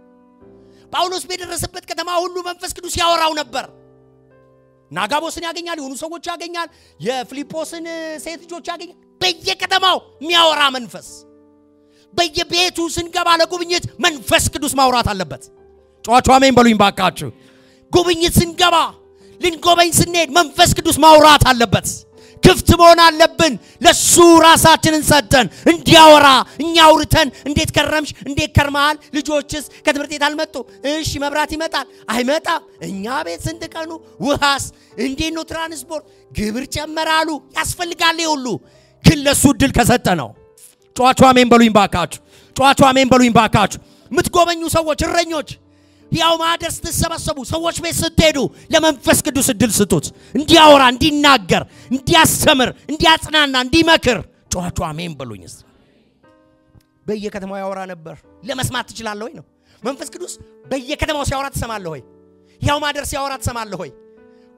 S1: ጳውሎስ በደረሰበት ከተማ ሁሉ መንፈስ ቅዱስ ያወራው ነበር። ናጋቦስን ያገኛል፣ የሆኑ ሰዎች ያገኛል፣ የፊልጶስን ሴት ልጆች ያገኛል። በየከተማው የሚያወራ መንፈስ። በየቤቱ ስንገባ ለጉብኝት መንፈስ ቅዱስ ማውራት አለበት። ጨዋችሁ አሜን በሉኝ ባካችሁ። ጉብኝት ስንገባ፣ ልንጎበኝ ስንሄድ መንፈስ ቅዱስ ማውራት አለበት። ክፍት መሆን አለብን። ለሱ ራሳችንን ሰጥተን እንዲያወራ፣ እኛ አውርተን እንዴት ከረምሽ፣ እንዴት ከርመሃል፣ ልጆችስ ከትምህርት ቤት አልመጡ፣ እሺ መብራት ይመጣል አይመጣም፣ እኛ ቤት ስንት ቀኑ፣ ውሃስ እንዴት ነው፣ ትራንስፖርት ግብር ጨመራሉ፣ ያስፈልጋል ሁሉ ግን ለሱ እድል ከሰጠ ነው። ጨዋችሁ አሜን በሉኝ ባካችሁ። ጨዋችሁ አሜን በሉኝ ባካችሁ። የምትጎበኙ ሰዎች፣ እረኞች፣ ሕያው ማደር ስትሰበሰቡ፣ ሰዎች ቤት ስትሄዱ ለመንፈስ ቅዱስ እድል ስጡት። እንዲያወራ፣ እንዲናገር፣ እንዲያስተምር፣ እንዲያጽናና፣ እንዲመክር። ጨዋችሁ አሜን በሉኝ። በየከተማው ያወራ ነበር። ለመስማት ትችላለህ ወይ ነው። መንፈስ ቅዱስ በየከተማው ሲያወራ ትሰማለህ ወይ? ሕያው ማደር ሲያወራ ትሰማለህ ወይ?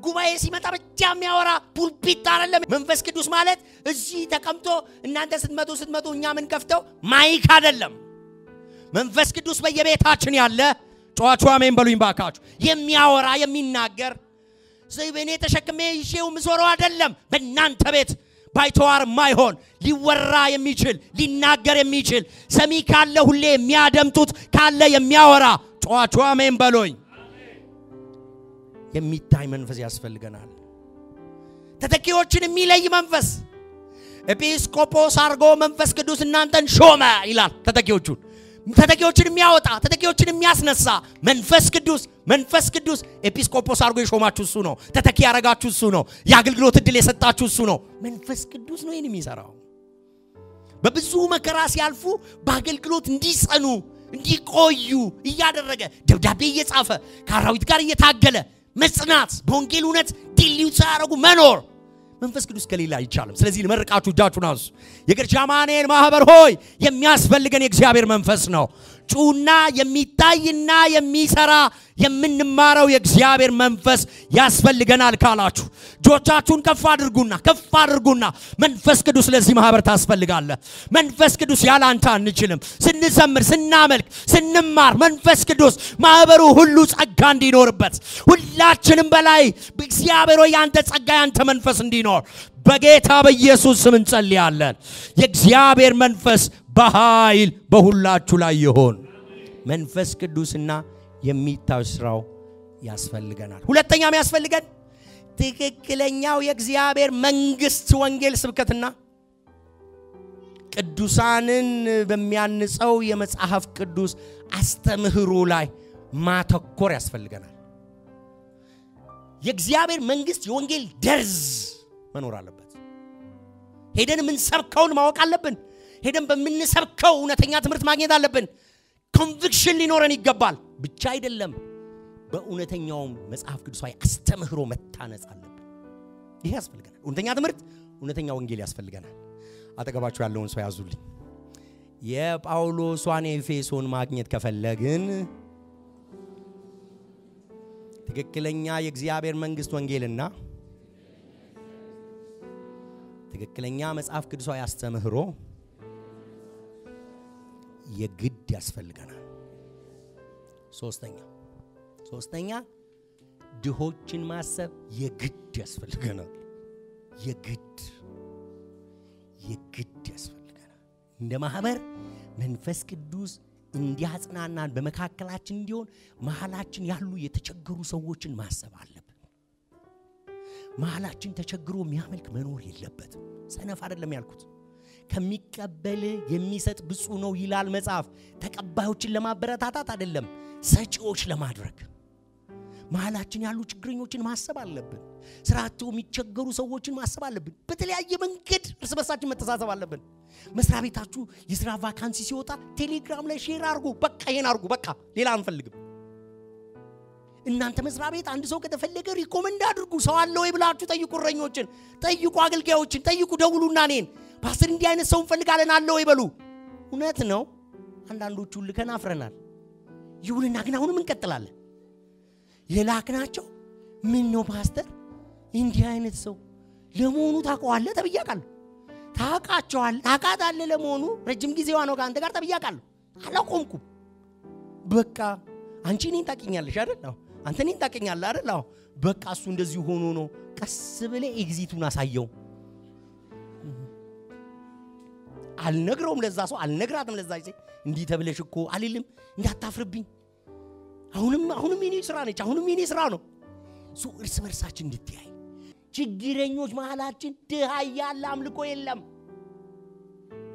S1: ጉባኤ ሲመጣ ብቻ የሚያወራ pulpit አይደለም። መንፈስ ቅዱስ ማለት እዚህ ተቀምጦ እናንተ ስትመጡ እኛ ምን ከፍተው mic አይደለም። መንፈስ ቅዱስ በየቤታችን ያለ፣ ጨዋችሁ አሜን በሉኝ ባካችሁ፣ የሚያወራ የሚናገር፣ እኔ ተሸክሜ ይዤው ምዞረው አይደለም። በእናንተ ቤት ባይተዋር ማይሆን ሊወራ የሚችል ሊናገር የሚችል ሰሚ ካለ ሁሌ የሚያደምጡት ካለ የሚያወራ፣ ጨዋችሁ አሜን በሉኝ። የሚታይ መንፈስ ያስፈልገናል። ተተኪዎችን የሚለይ መንፈስ። ኤጲስቆጶስ አርጎ መንፈስ ቅዱስ እናንተን ሾመ ይላል። ተተኪዎችን የሚያወጣ፣ ተተኪዎችን የሚያስነሳ መንፈስ ቅዱስ። መንፈስ ቅዱስ ኤጲስቆጶስ አርጎ የሾማችሁ እሱ ነው። ተተኪ ያረጋችሁ እሱ ነው። የአገልግሎት ዕድል የሰጣችሁ እሱ ነው። መንፈስ ቅዱስ ነው ይሄን የሚሰራው። በብዙ መከራ ሲያልፉ በአገልግሎት እንዲጸኑ እንዲቆዩ እያደረገ፣ ደብዳቤ እየጻፈ፣ ከአራዊት ጋር እየታገለ መጽናት፣ በወንጌል እውነት dilute ሳያደርጉ መኖር መንፈስ ቅዱስ ከሌላ አይቻልም። ስለዚህ ልመርቃችሁ፣ እጃችሁን አንሱ። የግርጃ ማኔን ማህበር ሆይ፣ የሚያስፈልገን የእግዚአብሔር መንፈስ ነው። ጩና የሚታይና የሚሰራ የምንማረው የእግዚአብሔር መንፈስ ያስፈልገናል ካላችሁ እጆቻችሁን ከፍ አድርጉና፣ ከፍ አድርጉና መንፈስ ቅዱስ ለዚህ ማህበር ታስፈልጋለህ። መንፈስ ቅዱስ ያለ አንተ አንችልም። ስንዘምር፣ ስናመልክ፣ ስንማር መንፈስ ቅዱስ ማህበሩ ሁሉ ጸጋ እንዲኖርበት፣ ሁላችንም በላይ እግዚአብሔር ሆይ ያንተ ጸጋ ያንተ መንፈስ እንዲኖር በጌታ በኢየሱስ ስም እንጸልያለን። የእግዚአብሔር መንፈስ በኃይል በሁላችሁ ላይ ይሆን። መንፈስ ቅዱስና የሚታይ ስራው ያስፈልገናል። ሁለተኛ የሚያስፈልገን ትክክለኛው የእግዚአብሔር መንግስት ወንጌል ስብከትና ቅዱሳንን በሚያንጸው የመጽሐፍ ቅዱስ አስተምህሮ ላይ ማተኮር ያስፈልገናል። የእግዚአብሔር መንግስት የወንጌል ደርዝ መኖር አለበት። ሄደን የምንሰብከውን ማወቅ አለብን። ሄደን በምንሰብከው እውነተኛ ትምህርት ማግኘት አለብን። Conviction ሊኖረን ይገባል። ብቻ አይደለም፣ በእውነተኛውም መጽሐፍ ቅዱሳዊ አስተምህሮ መታነጽ አለብን። ይሄ ያስፈልገናል። እውነተኛ ትምህርት፣ እውነተኛ ወንጌል ያስፈልገናል። አጠገባችሁ ያለውን ሰው ያዙልኝ። የጳውሎሷን ኤፌሶን ማግኘት ከፈለግን ትክክለኛ የእግዚአብሔር መንግስት ወንጌልና ትክክለኛ መጽሐፍ ቅዱሳዊ አስተምህሮ የግድ ያስፈልገናል። ሶስተኛ ድሆችን ማሰብ የግድ ያስፈልገናል። የግድ የግድ ያስፈልገናል። እንደ ማህበር መንፈስ ቅዱስ እንዲያጽናናን በመካከላችን እንዲሆን መሃላችን ያሉ የተቸገሩ ሰዎችን ማሰብ አለብን። መሃላችን ተቸግሮ የሚያመልክ መኖር የለበትም። ሰነፍ አይደለም ያልኩት። ከሚቀበል የሚሰጥ ብፁዕ ነው ይላል መጽሐፍ። ተቀባዮችን ለማበረታታት አይደለም፣ ሰጪዎች ለማድረግ። መሃላችን ያሉ ችግረኞችን ማሰብ አለብን። ስራቸው የሚቸገሩ ሰዎችን ማሰብ አለብን። በተለያየ መንገድ እርስ በርሳችን መተሳሰብ አለብን። መስሪያ ቤታችሁ የስራ vacancy ሲወጣ ቴሌግራም ላይ share አድርጉ። በቃ ይሄን አድርጉ። በቃ ሌላ አንፈልግም። እናንተ መስሪያ ቤት አንድ ሰው ከተፈለገ recommend አድርጉ። ሰው አለ ወይ ብላችሁ ጠይቁ። እረኞችን ጠይቁ፣ አገልጋዮችን ጠይቁ። ደውሉና እኔን ፓስተር እንዲህ አይነት ሰው እንፈልጋለን አለ ወይ በሉ። እውነት ነው፣ አንዳንዶቹ ልከን አፍረናል። ይሁንና ግን አሁንም እንቀጥላለን። የላክናቸው ምን ነው ፓስተር እንዲህ አይነት ሰው ለመሆኑ ታውቀዋለህ ተብያቃለሁ። ታውቃቸዋለህ፣ ታውቃታለህ ለመሆኑ ረጅም ጊዜዋ ነው ከአንተ ጋር ተብያቃለሁ። አላቆምኩም። በቃ አንቺ እኔን ታውቂኛለሽ አይደል? አዎ። አንተ እኔን ታውቂኛለህ አይደል? አዎ። በቃ እሱ እንደዚህ ሆኖ ነው። ቀስ ብለህ exit ኡን አሳየው። አልነግረውም ለዛ ሰው፣ አልነግራትም ለዛ ሴት። እንዲህ ተብለሽ እኮ አልልም፣ እንዳታፍርብኝ። አሁንም አሁንም የኔ ስራ ነች፣ አሁንም የኔ ስራ ነው። እሱ እርስ በርሳችን እንድትያይ ችግረኞች መሃላችን ድሃ እያለ አምልኮ የለም።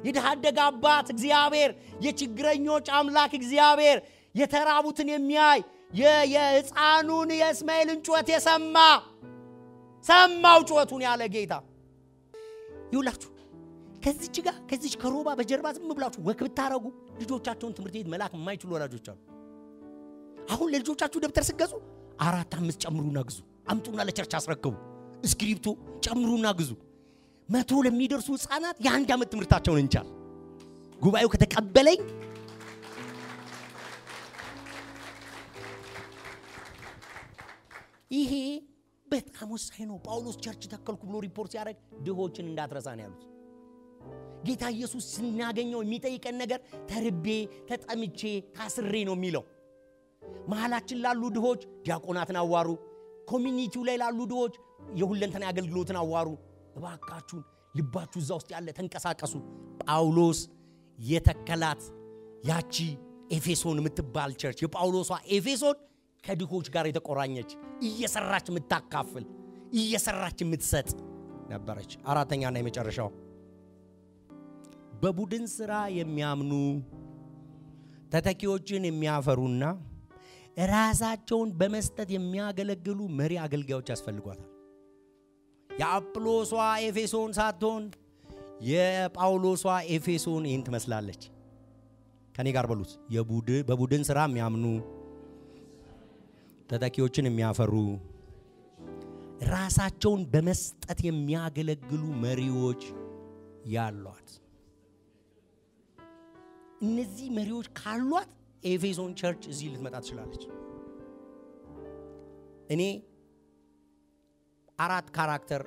S1: የድሃ አደግ አባት እግዚአብሔር፣ የችግረኞች አምላክ እግዚአብሔር፣ የተራቡትን የሚያይ፣ የህፃኑን የእስማኤልን ጩኸት የሰማ፣ ሰማው ጩኸቱን ያለ ጌታ ይውላችሁ። ከዚች ጋር ከዚች ከሮባ በጀርባ ዝም ብላችሁ walk ብታረጉ ልጆቻቸውን ትምህርት ቤት መላክ የማይችሉ ወላጆች አሉ። አሁን ለልጆቻችሁ ደብተር ስትገዙ አራት አምስት ጨምሩና ግዙ። አምጡና ለ church አስረክቡ። እስክሪብቶ ጨምሩና ግዙ። 100 ለሚደርሱ ህፃናት የአንድ ዓመት ትምህርታቸውን እንቻል። ጉባኤው ከተቀበለኝ ይሄ በጣም ወሳኝ ነው። ጳውሎስ church ተከልኩ ብሎ ሪፖርት ሲያደርግ ድሆችን እንዳትረሳ ነው ያሉት። ጌታ ኢየሱስ ስናገኘው የሚጠይቀን ነገር ተርቤ ተጠምቼ ታስሬ ነው የሚለው። መሃላችን ላሉ ድሆች ዲያቆናትን አዋሩ። Community ው ላይ ላሉ ድሆች የሁለንተና አገልግሎትን አዋሩ። እባካችሁን ልባችሁ እዛ ውስጥ ያለ ተንቀሳቀሱ። ጳውሎስ የተከላት ያቺ ኤፌሶን የምትባል church፣ የጳውሎሷ ኤፌሶን፣ ከድሆች ጋር የተቆራኘች፣ እየሰራች የምታካፍል፣ እየሰራች የምትሰጥ ነበረች። አራተኛና የመጨረሻው በቡድን ስራ የሚያምኑ ተተኪዎችን የሚያፈሩና ራሳቸውን በመስጠት የሚያገለግሉ መሪ አገልጋዮች ያስፈልጓታል። የአጵሎሷ ኤፌሶን ሳትሆን የጳውሎሷ ኤፌሶን ይህን ትመስላለች። ከኔ ጋር በሉት። በቡድን ስራ የሚያምኑ ተተኪዎችን የሚያፈሩ ራሳቸውን በመስጠት የሚያገለግሉ መሪዎች ያሏት። እነዚህ መሪዎች ካሏት ኤፌሶን church እዚህ ልትመጣ ትችላለች። እኔ 4 character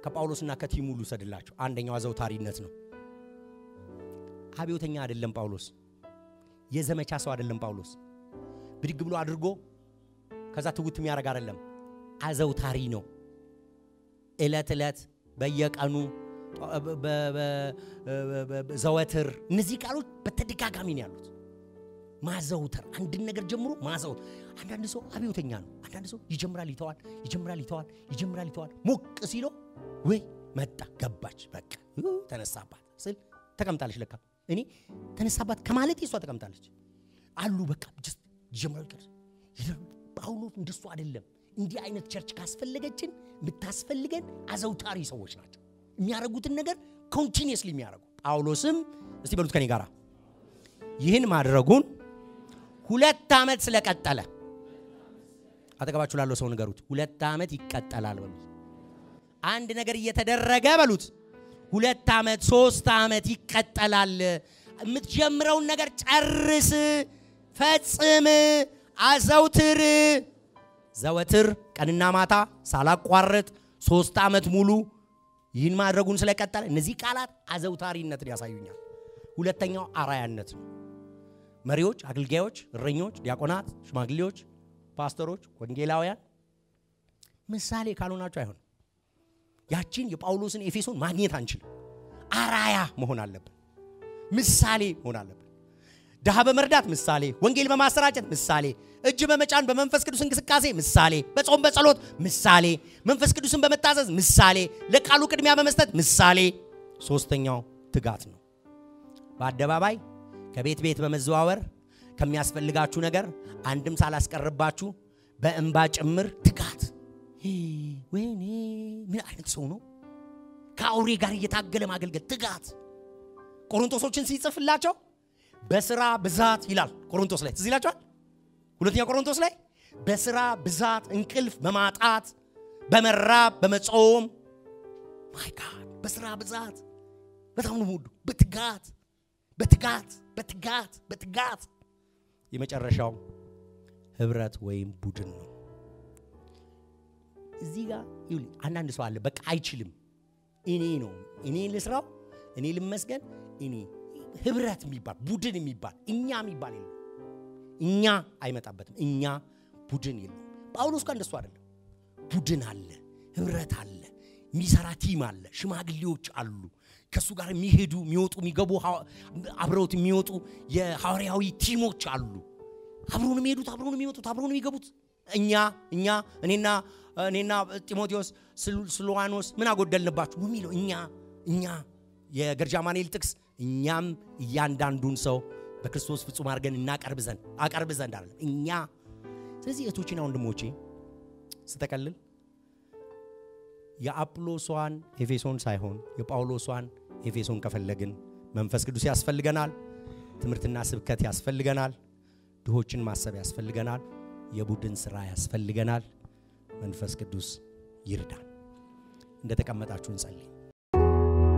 S1: ከጳውሎስና ከ team ኡ ልውሰድላችሁ። አንደኛው አዘውታሪነት ነው። አብዮተኛ አይደለም ጳውሎስ። የዘመቻ ሰው አይደለም ጳውሎስ። ብድግ ብሎ አድርጎ ከዛ ትውት የሚያደርግ አይደለም። አዘውታሪ ነው። እለት እለት በየቀኑ ዘወትር፣ እነዚህ ቃሎች በተደጋጋሚ ነው ያሉት። ማዘውተር፣ አንድን ነገር ጀምሮ ማዘውተር። አንዳንድ ሰው አብዮተኛ ነው። አንዳንድ ሰው ይጀምራል ይተዋል፣ ይጀምራል ይተዋል፣ ይጀምራል ይተዋል። ሞቅ ሲለው ወይ መጣ ገባች፣ በቃ ተነሳባት ስል ተቀምጣለች። ለካ እኔ ተነሳባት ከማለት እሷ ተቀምጣለች አሉ። በቃ just ይጀምራል ይቀር። ጳውሎስ እንደሱ አይደለም። እንዲህ አይነት church ካስፈለገችን የምታስፈልገን አዘውታሪ ሰዎች ናቸው። የሚያረጉትን ነገር continuously የሚያረጉ። ጳውሎስም እስቲ በሉት ከኔ ጋራ ይህን ማድረጉን 2 ዓመት ስለቀጠለ፣ አጠገባችሁ ላለው ሰው ንገሩት፣ 2 ዓመት ይቀጠላል በሉት። አንድ ነገር እየተደረገ በሉት 2 ዓመት 3 ዓመት ይቀጠላል። የምትጀምረውን ነገር ጨርስ፣ ፈጽም፣ አዘውትር። ዘወትር ቀንና ማታ ሳላቋርጥ 3 ዓመት ሙሉ ይህን ማድረጉን ስለቀጠለ፣ እነዚህ ቃላት አዘውታሪነትን ያሳዩኛል። ሁለተኛው አራያነት ነው። መሪዎች፣ አገልጋዮች፣ እረኞች፣ ዲያቆናት፣ ሽማግሌዎች፣ ፓስተሮች፣ ወንጌላውያን ምሳሌ ካልሆናችሁ አይሆንም። ያቺን የጳውሎስን ኤፌሶን ማግኘት አንችልም። አራያ መሆን አለብን። ምሳሌ መሆን አለብን። ድሃ በመርዳት ምሳሌ፣ ወንጌል በማሰራጨት ምሳሌ፣ እጅ በመጫን በመንፈስ ቅዱስ እንቅስቃሴ ምሳሌ፣ በጾም በጸሎት ምሳሌ፣ መንፈስ ቅዱስን በመታዘዝ ምሳሌ፣ ለቃሉ ቅድሚያ በመስጠት ምሳሌ። ሶስተኛው ትጋት ነው። በአደባባይ ከቤት ቤት በመዘዋወር ከሚያስፈልጋችሁ ነገር አንድም ሳላስቀርባችሁ በእንባ ጭምር ትጋት። ወይኔ ምን አይነት ሰው ነው? ከአውሬ ጋር እየታገለ ማገልገል ትጋት። ቆሮንቶሶችን ሲጽፍላቸው በስራ ብዛት ይላል። ቆሮንቶስ ላይ ትዝ ይላችኋል? ሁለተኛ ቆሮንቶስ ላይ በስራ ብዛት እንቅልፍ በማጣት በመራብ በመጾም፣ my God፣ በስራ ብዛት በጣም ነው የምወደው። በትጋት በትጋት በትጋት በትጋት። የመጨረሻው ህብረት ወይም ቡድን ነው። እዚህ ጋር ይኸውልህ አንዳንድ ሰው አለ በቃ አይችልም። እኔ ነው እኔ ልስራው፣ እኔ ልመስገን፣ እኔ ህብረት የሚባል ቡድን የሚባል እኛ የሚባል የለም። እኛ አይመጣበትም። እኛ ቡድን የለም። ጳውሎስ ጋር እንደሱ አይደለም። ቡድን አለ፣ ህብረት አለ፣ የሚሰራ team አለ፣ ሽማግሌዎች አሉ፣ ከሱ ጋር የሚሄዱ የሚወጡ የሚገቡ አብረውት የሚወጡ የሐዋርያዊ team ኦች አሉ። አብረውን የሚሄዱት፣ አብረውን የሚወጡት፣ አብረውን የሚገቡት። እኛ እኛ እኔና እኔና ጢሞቴዎስ ስልዋኖስ ምን አጎደልንባችሁ ነው የሚለው። እኛ እኛ የገርጃማኔል ጥቅስ እኛም እያንዳንዱን ሰው በክርስቶስ ፍጹም አድርገን እናቀርብ ዘንድ አቀርብ ዘንድ አይደለም እኛ። ስለዚህ እህቶቼና ወንድሞቼ ስጠቀልል የአጵሎሷን ኤፌሶን ሳይሆን የጳውሎሷን ኤፌሶን ከፈለግን መንፈስ ቅዱስ ያስፈልገናል። ትምህርትና ስብከት ያስፈልገናል። ድሆችን ማሰብ ያስፈልገናል። የቡድን ስራ ያስፈልገናል። መንፈስ ቅዱስ ይርዳን። እንደተቀመጣችሁ እንጸልይ።